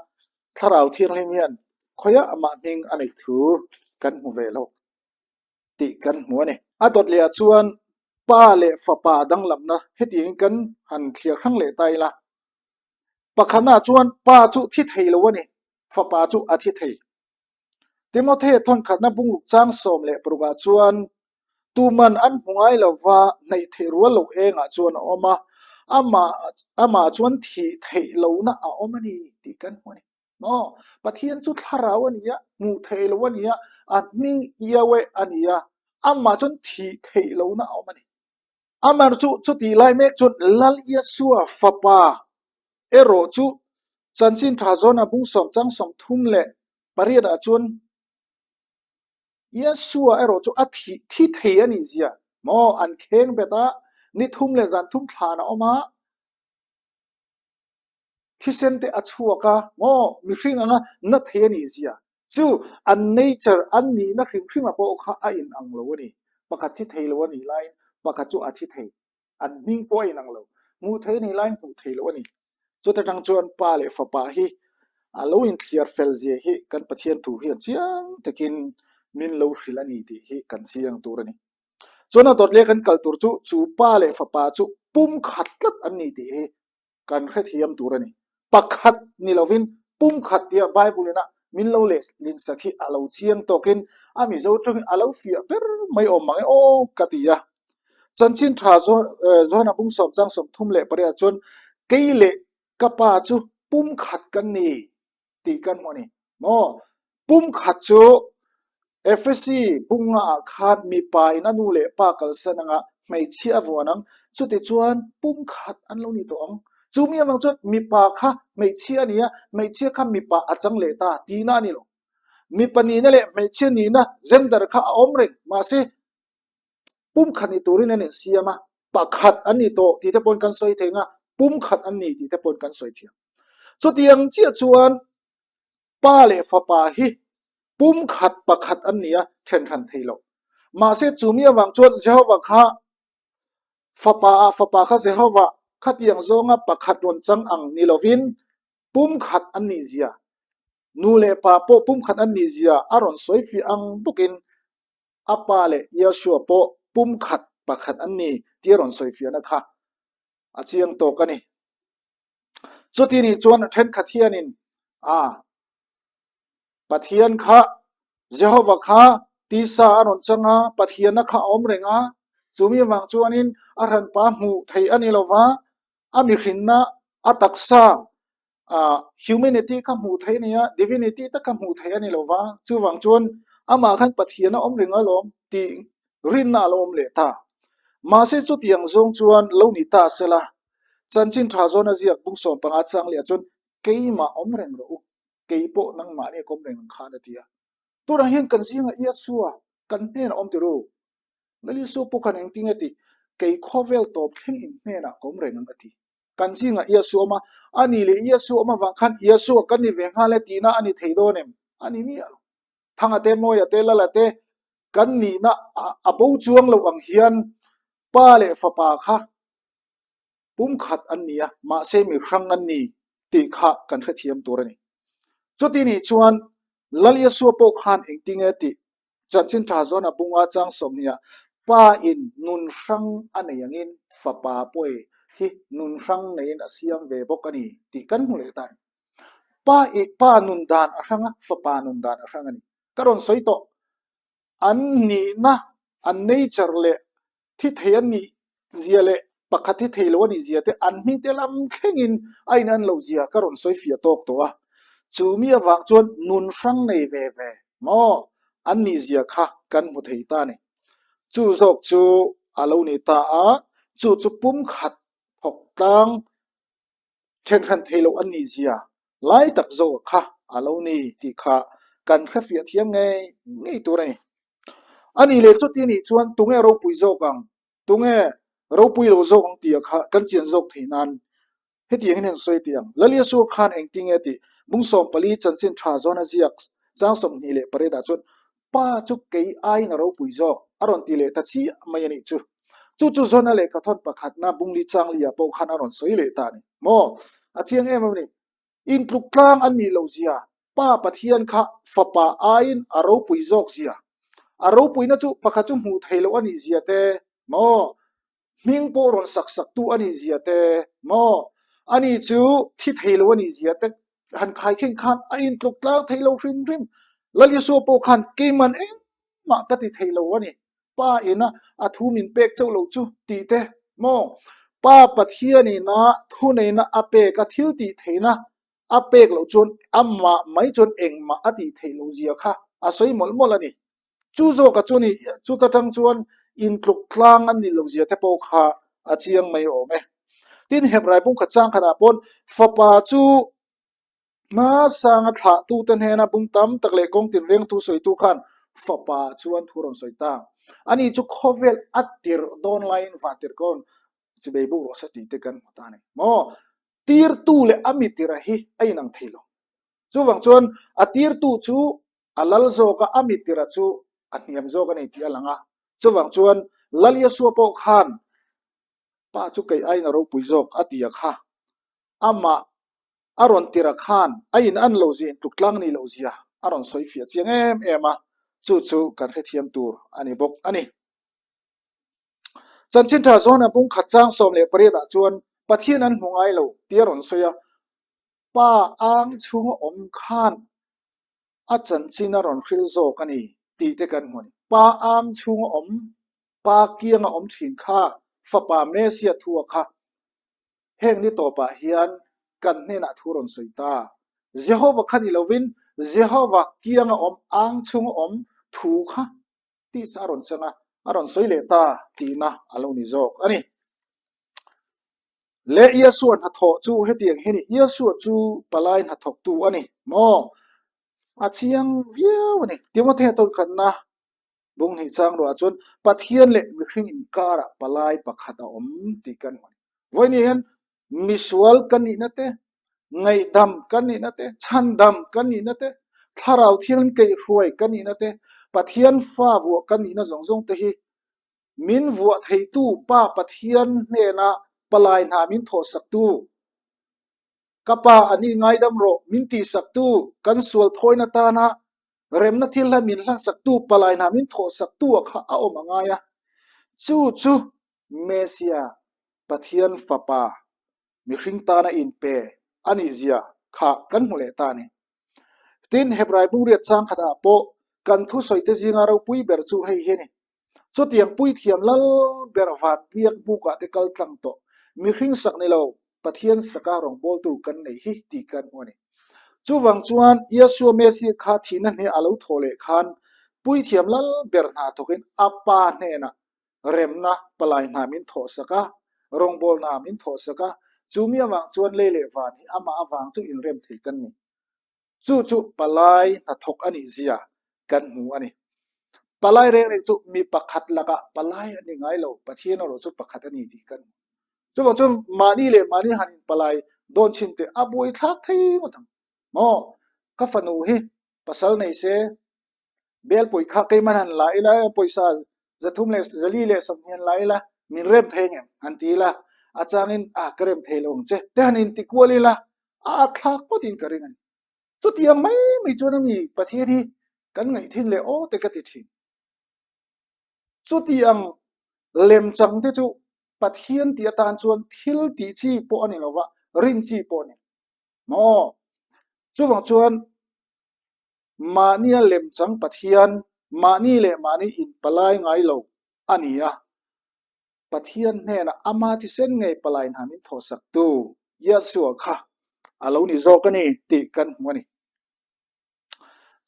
Thlarau Thianghlim hian khawiah amah hming a neih thu kan hmu ve lo tih kan hmu a ni. A dawt lehah chuan Pa leh Fapa danglamna hetiangin kan han thliar hrang leh ta ila. Pakhatnaah chuan Pa chu thi thei lo a ni, Fapa chu a thi thei. Timothy thawnkhatna bungruk chang 16 ah chuan tuman an hmu ngai lova hnaih theih rual lo engah chuan a awm a, amah amah chuan thih theih lohna a awm a ni tih kan hmu a ni. Maw? Pathian chu thlarau a ni a, hmuh theih loh a ni a, a hming Yahweh a ni a, amah chuan thih theih lohna a awm a ni. Amar chu chutih lai mek chuan Lal Yeshua fapa erawh chu chanchin tha zawn a bung sawm chang 38 ah chuan Yeshua erawh chu a thih thi thei a nih zia maw an kheng bet a, ni thum leh zan thum thlan a awm a, thisen te a chhuak a maw mihring anga na thei a nih zia chu an nature an nihna hrim hrim a pawh kha a in ang lo a ni. Pakhat thi thei lo a nih laiin pakhat chu a thi thei. An hming pawh a in ang lo. Hmuh thei a nih laiin hmuh thei lo a ni. Chuta tang chuan Pa leh Fapa hi a lo inthliar fel zia hi kan Pathian thu hian chiang takin min lo hrilh a ni tih hi kan chiang tur a ni. Chuan a dawt leh kan kal tur chu chu Pa leh Fapa chu pumkhat tlat an ni tih hi kan hrethiam tur a ni. Pakhat ni lovin pumkhat tia Bible ina min lo lehlinsak hi a lo chiang tawkin a Mizo tawngin a lo fiah ber mai awm mang e aw ka ti a. Chanchin tha Johana bung sawm chang 38 chuan kei leh ka pa chu pumkhat kan ni tih kan hmu a ni. Maw? Pumkhat chu Efesi bunga ah khan mipa in a nu leh pa kalsan anga hmeichhia a vuan ang, chutichuan pumkhat an lo ni tawh ang. Chu mi avang chuan mipa kha hmeichhia a ni a, hmeichhia kha mipa a chang leh ta tihna a ni lo. Mipa nihna leh hmeichhia nihna gender kha a awm reng, mahse pumkhat ni turin an insiam a, pakhat an ni tawh tih te pawhin kan sawi thei ang a, pumkhat an ni tih te pawhin kan sawi thiam. Chutiang chiah chuan Pa leh Fapa hi pumkhat pakhat an ni a, then hran thei lo. Mahse, chu mi avang chuan Jehovah kha Fapa ah Fapa kha Jehovah khatiang zawnga pakhat rawn chang ang ni lovin pumkhat an nih zia, nu leh pa pawh pumkhat an nih zia a rawn sawi fiah ang bawkin a Pa leh Yeshua pawh pumkhat pakhat an ni tih a rawn sawi fiahna kha a chiang tawk a ni. Chuti nih chuan thenkhat hianin a Pathian kha Jehovah kha tisa a rawn chang a, Pathianna kha a awm reng a, chumi avang chuanin a hranpa hmuh theih a ni lova, a mihrinna a taksa humanity kha hmuh theih a ni a, divinity tak kha hmuh theih a ni lova, chuvang chuan amah khan Pathian a awm reng alawm tih rinna a lo awm leh ta. Mahse chutiang zawng chuan lo ni ta sela, Chanchin tha zawn a ziak bung 15 chang leh ah chuan keimah awm reng rawh u, kei pawh nangmahni a kawm reng ang khan a ti a. Tunah hian kan zingah Yeshua kan hnenah awm tir u. Lal Yeshua pawh khan engtin nge tih? Kei khawvel tawp thleng in hnenah ka awm reng ang a ti. Kan zingah Yeshua awm a, a ni leh Yeshua awm avang khan Yeshua kan ni ve nghal e tihna a ni thei dawn em? A ni miah lo. Thanga te, Mawia te, Lala te. Kan nihna a bo chuang lo ang hian Pa leh Fapa kha pumkhat an ni a, mahse mi hrang an ni tih kha kan hrethiam tur a ni. Chuti nih chuan Lal Yeshua pawh khan engtinge tih chanchin tha zawn a bunga chang 20 ah Pa in nun hrang a nei angin Fapa pawh hi nun hrang neiin a siam ve bawk a ni tih kan hmu leh ta a ni. Pa i Pa nun dan a hrang a, Fapa nun dan a hrang a ni. Ka rawn sawi tawh. An nihna, an nature leh thi thei an nih zia leh pakhat thi thei lo a nih zia te an hming te lam thlengin a in an loh zia ka rawn sawi fiah tawk tawh a. Chu mi avang chuan nun hrang nei ve ve maw an nih zia kha kan hmu thei ta a ni. Chu zawk chu a lo ni ta a, chu chu pumkhat thawk tlang Ṭhenhran thei loh an nih zia lai tak zawk kha a lo ni tih kha kan hrefiah thiam ngei ngei tur a ni. A nih leh chuti nih chuan tunge ropui zawk ang, tunge ropui lo zawk ang tih kha kan chian zawk theih nan hetiang hian an sawi tih ang. Laliasur khan engtinge tih bung 14 chanchin ṭha zawn a ziak chang 28 ah chuan Pa chu kei aiin a ropui zawk, a rawn ti leh ta chiah mai a nih chu. Chu chu Zona lehkhathawn pakhatna Bungli Changlia pawh khan a rawn sawi leh ta a ni. Maw? A chiang em em a ni. Intluk tlang an nih loh zia, Pa Pathian kha Fapa aiin a ropui zawk zia, a ropuina chu pakhat chu hmuh theih loh a nih zia te, maw? Hming pawh rawn sak saktu a nih zia te maw? Ani chu thi thei lo a nih zia te han khai khin khan a intluk tlang thei lo hrim hrim. Lal Isua pawh khan keiman engmah ka ti thei lo a ni. Pa ina a thu min pek chauh lo chu tih te maw? Pa Pathian ina thuneihna a pek a thil tih theihna a pek loh chuan amah mai chuan engmah a tih theih loh zia kha a sawi mawlh mawlh a ni. Chu zawkah chuan i chuta tang chuan intluk tlang an nih loh zia te pawh kha a chiang mai awm e. Tin, Hebrai bung khat chang khatah pawn fapa chu hmasanga thlahtute hnena bung tam tak leh kawng tinreng thu sawitu khan fapa chuan thu rawn sawi ta. Ani chu khawvel a tirh dawn laiin vantirhkawn chibei buk rawh se tih te kan hmu ta a ni maw? Tirtu leh a mi tirha hi a inang thei lo. Chuvang chuan a tirtu chu a lal zawk a, a mi tirha chu a hniam zawk a ni tih a lang a. Chuvang chuan Lal Yeshua pawh khan Pa chu kei aiin a ropui zawk a ti a kha. Amah a rawn tirha khan a in an lo zia intluk tlang ni loh zia a rawn sawi fiah chiang em em a, chu chu kan hrethiam tur a ni bawk a ni. Chanchin tha zawn a bung khat chang 18 ah chuan Pathian an hmu ngai lo tih a rawn sawi a, Pa ang chhunga awm khan a chanchin a rawn hril zawk a ni tih te kan hmu a ni. Pa ang chhunga awm, Pa kianga awm thin kha Fapa Mesia thua kha heng ni tawpah hian kan hnenah thu rawn sawi ta. Jehova kha ni lovin Jehova kianga awm, ang chhunga awm thu kha tisa a rawn chang a, a rawn sawi leh ta tihna a lo ni zawk a ni. Leh Yeshua hnathawh chu hetiang hi ni, Yeshua chu palai hnathawktu a ni maw? A chiang viau a ni. Timothea tawnkhatna bung hnih chang ruah chuan Pathian leh mihring inkarah palai pakhat a awm tih kan hmu a ni. Vawiin hian Misual kan nihna te, ngaihdam kan nihna te, chhandam kan nihna te, thlarau thianghlim keihhruai kan nihna te, Pathian fa vuah kan nihna zawng zawng te hi min vuah theitu Pa Pathian hnena palai hna min thawhsaktu, Ka Pa a ni ngaidam rawh min tihsaktu, kan sual phawina tana remna thil hlan min hlansaktu palai hna min thawhsaktu ah kha a awm a ngai a, chu chu Mesia, Pathian Fapa, mihring tana inpe a nih zia kha kan hmu leh ta a ni. Tin, Hebrai bungriat chang khatah pawh kan thusawite zinga ropui ber chu hei hi a ni. Chutiang puithiam lal ber van biak bukah te kal tlang tawh, mihring sak ni lo, Pathian saka rawngbawltu kan nei hi tih kan hmu a ni. Chuvang chuan Yeshua Messiah kha thihna hne a lo thawh leh khan puithiam lal ber hna thawkin a Pa hnenah remna palai hna min thawhsak a, rawngbawlna min thawhsak a, chu mi avang chuan lei leh van hi amah avang chu inrem thei kan ni. Chu chu palai hnathawk a nih zia kan hmu a ni. Palai reng reng chu mi pakhat lakah palai a ni ngai lo, Pathian erawh chu pakhat a ni tih kan hmu. Chuvang chuan mahni leh mahni han inpalai dawn chin teh a buaithlak thei ngawt ang. Maw? Ka fanu hi pasal nei se. Belpui kha keimah han la ila pawisa 300 leh 420 han la ila min rem thei ngem han ti ila a changin a ka rem thei lo ang che te han inti kual ila a atthlak ngawt in ka ring a ni. Chutiang mai mai chuan a mi Pathian hi kan ngaih thin leh aw te ka ti thin. Chutiang lemchang te chu Pathian tih atan chuan thil tih chi pawh a ni lo va, rin chi pawh a ni lo. Maw? Chuvang chuan mahnia lemchang Pathian mahni leh mahni inpalai ngai lo a ni a, Pathian hnenah ama thisen ngei palai hna min thawhsaktu Yahshua kha a lo ni zawk a ni tih kan hmu a ni.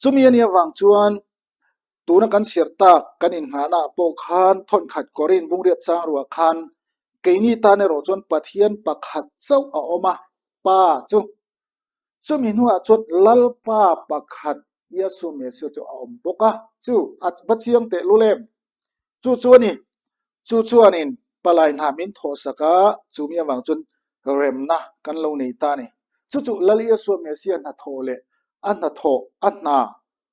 Chumi a nih avang chuan tuna kan chhiar tak kan innghahnaah pawh khan thawnkhat Korin bungriat chang ruah khan keini tan erawh chuan Pathian pakhat chauh a awm a, Pa chu. Chumi hnuah chuan Lalpa pakhat Yesu Messiah chu a awm bawk a, chu a va chiang teh lul em? Chu chu a ni. Chu chuanin palai hna min thawhsak a, chumi avang chuan remna kan lo nei ta a ni. Chu chu Lal Yeshua Messiah hnathawh leh a hnathawh, a hna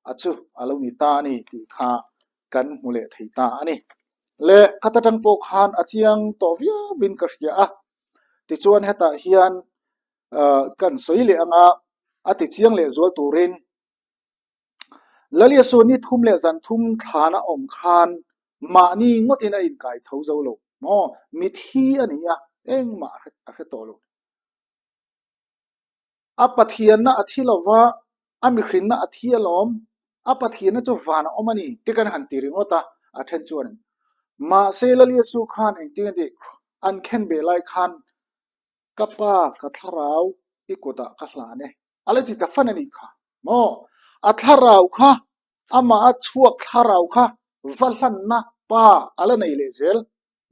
a chu a lo ni ta a ni tih kha kan hmu leh thei ta a ni. Le khat atang pawh khan a chiang tawh viauin ka hria a. Tichuan hetah hian kan sawi leh anga a ti chiang leh zual turin Lal Yeshua ni thum leh zan thum thlan a awm khan mahni ngawtin a inkai tho zo lo maw? Mithi a ni a, engmah a hre tawh lo. A Pathianna a thi lova, a mihrinna a thi alawm, a Pathianna chu van a awm a ni ti kan han ti ringawt a, a then chuan mahse Lal Yeshua khan engtin a tih an khen beh lai khan ka pa ka thlarau i kutah ka hlan e a la ti ta fan a nih kha maw? A thlarau kha amah a chhuak thlarau kha va hlanna pa a la nei leh zel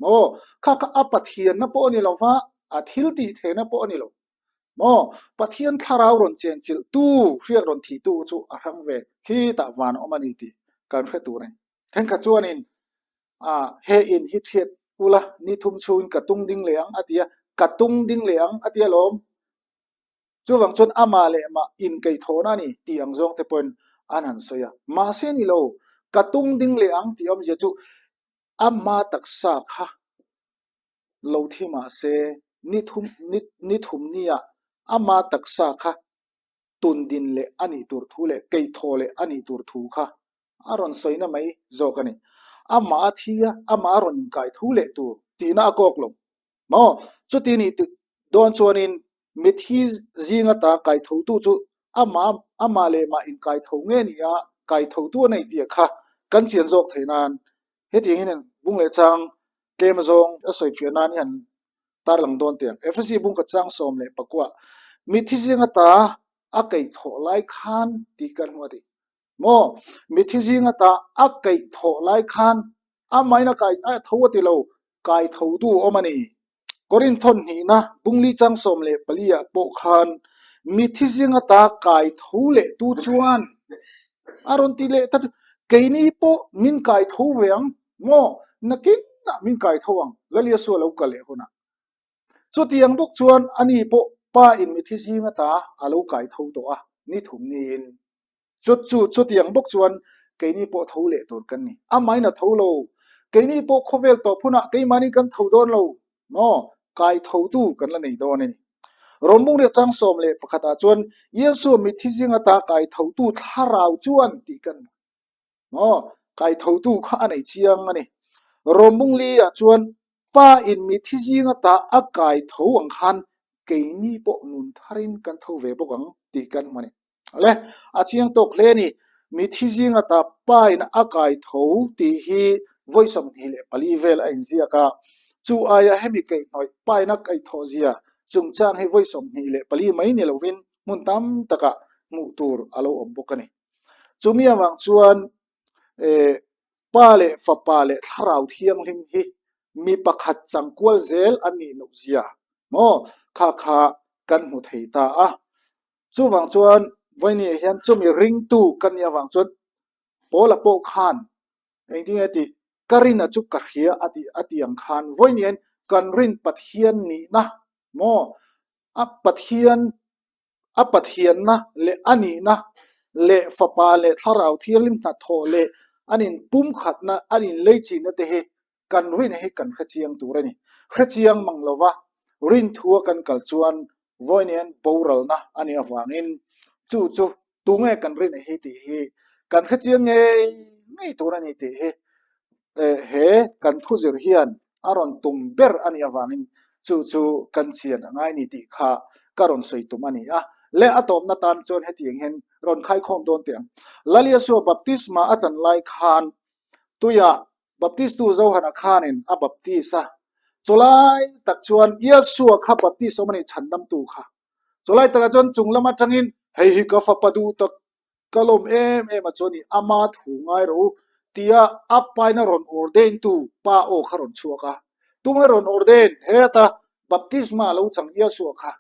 maw? Kha kha a Pathianna pawh a ni lo va, a thil tih theihna pawh a ni lo maw? Pathian thlarau rawn chenchilh tu, hriak rawn thih tu chu a hrang ve khitah van a awm a ni tih kan hre tur a ni. Thenkhat chuanin a he in hi thiat ula ni thum chhungin ka tung ding leh ang a ti a, ka tung ding leh ang a ti alawm. Chuvang chuan amah leh mah inkeithawhna a ni tih ang zawng te pawhin an han sawi a. Mahse ni lo, ka tung ding leh ang tih awmzia chu ama taksa kha lo thi mahse ni thum ni ni thum nia ama taksa kha tun din leh a nih tur thu leh keithawh leh a nih tur thu kha a rawn sawina mai zawk a ni. Amah a thi a, amah a rawn inkai thu leh tur tihna a kawk lo. Maw? Chuti nih dawn chuanin mithi zing ata kai thotu chu amah amah leh mah inkai tho nge ni a, kai thotu a nei tih kha kan chian zawk theih nan hetiang hian bung leh chang tlem azawng a sawi fiah nan hi han tarlang dawn teh ang. Efesi bung ka chang 19 mithi zing ata a kaih thawh lai khan tih kan hmu a ti. Maw? Mithi zing ata a kaih thawh lai khan amahin a kai a tho a ti lo, kai tho tu awm a ni. Korinth thawn hnihna bungli chang 14 ah pawh khan mithi zing ata kai tho leh tu chuan a rawn ti leh ta keini pawh min kai tho ve ang maw? Nakinah min kai tho ang Lal Yeshua lo kal leh hunah. Chutiang bawk chuan ani pawh pa in mithi zing ata a lo kai tho tawh a, ni thum niin. Chu chu chutiang bawk chuan keini pawh tho leh tur kan ni. Amahin a tho lo. Keini pawh khawvel tawp hunah keimahni kan tho dawn lo maw? Kai thotu kan la nei dawn a ni. Rawmbung riat chang 11 ah chuan Yeshua mithi zing ata kai thotu thlarau chuan tih kan hmu. Maw? Kai thotu kha a nei chiang a ni. Rawmbung li ah chuan Pa in mithi zing ata a kai tho ang khan keini pawh nun tharin kan tho ve bawk ang tih kan hmu a ni. Le, a chiang tawk hle a ni. Mithi zing ata Pa in a kai tho tih hi vawi 24 vel a inziak a. Chu aia hemi kaihhnawih Pa in a kaihthawh zia chungchang hi vawi 24 mai ni lovin hmun tam takah hmuh tur a lo awm bawk a ni. Chumi avang chuan eh Pa leh Fapa leh Thlarau Thianghlim hi mi pakhat changkual zel an nih loh zia maw kha kha kan hmu thei ta a. Chuvang chuan vawinia hian chumi ringtu ka nih avang chuan Paula pawh khan engtin nge tih ka rina chu ka hria a tih a tih ang khan vawinia hian kan rin Pathian nihna maw a Pathian a Pathianna leh a nihna. leh Fapa leh Thlarau Thianghlim hnathawh leh an inpumkhatna, an inleichinna te hi kan rin hi kan hrechiang tur a ni. Hrechiang mang lova rinthua kan kal chuan vawiin boralna a nih avangin chu chu tunge kan rin hi tih hi kan hrechiang ngei ngei tur a ni tih hi he kan thuzir hian a rawn tum ber a nih avangin chu chu kan chian a ngai ni tih kha ka rawn sawi tum a ni a. Leh a tawpna tan chuan hetiang hian rawn khaikhawm dawn teh ang. Lal Yeshua baptisma a chan lai khan tuiah Baptistu Johana khanin a baptis a, chulai tak chuan Yeshua kha baptis awm a nih chhandamtu kha. Chulai takah chuan chung lam atangin, Hei hi ka fapa duh tak, ka lawm em em a chu a ni, ama thu ngai rawh u, tia a paina rawn ordaintu pa aw kha rawn chhuak a. Tunge rawn ordain? Heta baptisma lo chang Yeshua kha.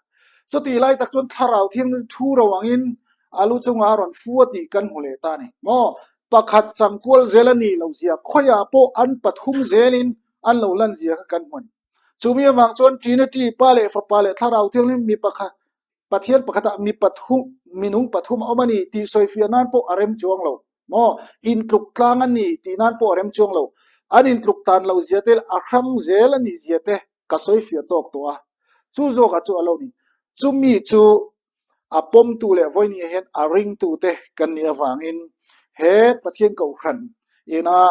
Chutih lai tak chuan Thlarau Thianghlim thu ro angin a lu chungah a rawn fu a tih kan hmu leh ta a ni. Maw? Pakhat chang kual zel a nih loh zia khawiah pawh an pathum zelin an lo lan zia kha kan hmu a ni. Chumi avang chuan Trinity, Pa leh Fapa leh Thlarau Thianghlim mi pakhat, Pathian pakhatah mi pathum, minung pathum a awm a ni tih sawifiah nan pawh a rem chuang lo. Maw? Intluk tlang a ni tih nan pawh a rem chuang lo. An intluk tan loh zia te leh a hrang zel a nih zia te ka sawifiah tawk tawh a. Chu zawkah chu a lo ni. Chumi chu a pawmtu leh vawinia hian a ringtute kan nih avangin he Pathian Kohhran ina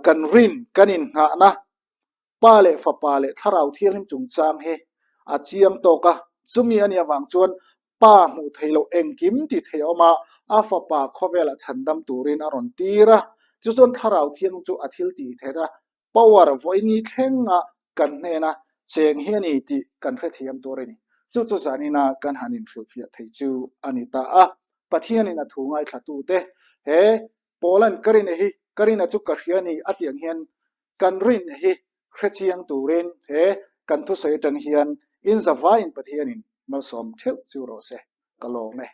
kan rin, kan innghahna Pa leh Fapa leh Thlarau Thianghlim chungchang hi a chiang tawk a, chumi a nih avang chuan Pa hmuh theih loh engkim ti thei a awm a, a Fapa khawvelah chhandam turin a rawn tir a, chu chuan Thlarau Thianghlim chu a thil tih theih a, power vawiini thlenga kan hnena cheng hi a ni tih kan hrethiam tur a ni. Chu chu zanina kan han inhrilhfiah thei chu a ni ta a. Pathianin a thu ngaithlatute he Paula'n ka rin hi ka rin a chu ka hria a ni a tih ang hian kan rin hi hrechiang turin he kan thusawi atang hian in zavaiin Pathianin malsawm theuh chu rawh se. Ka lawm e.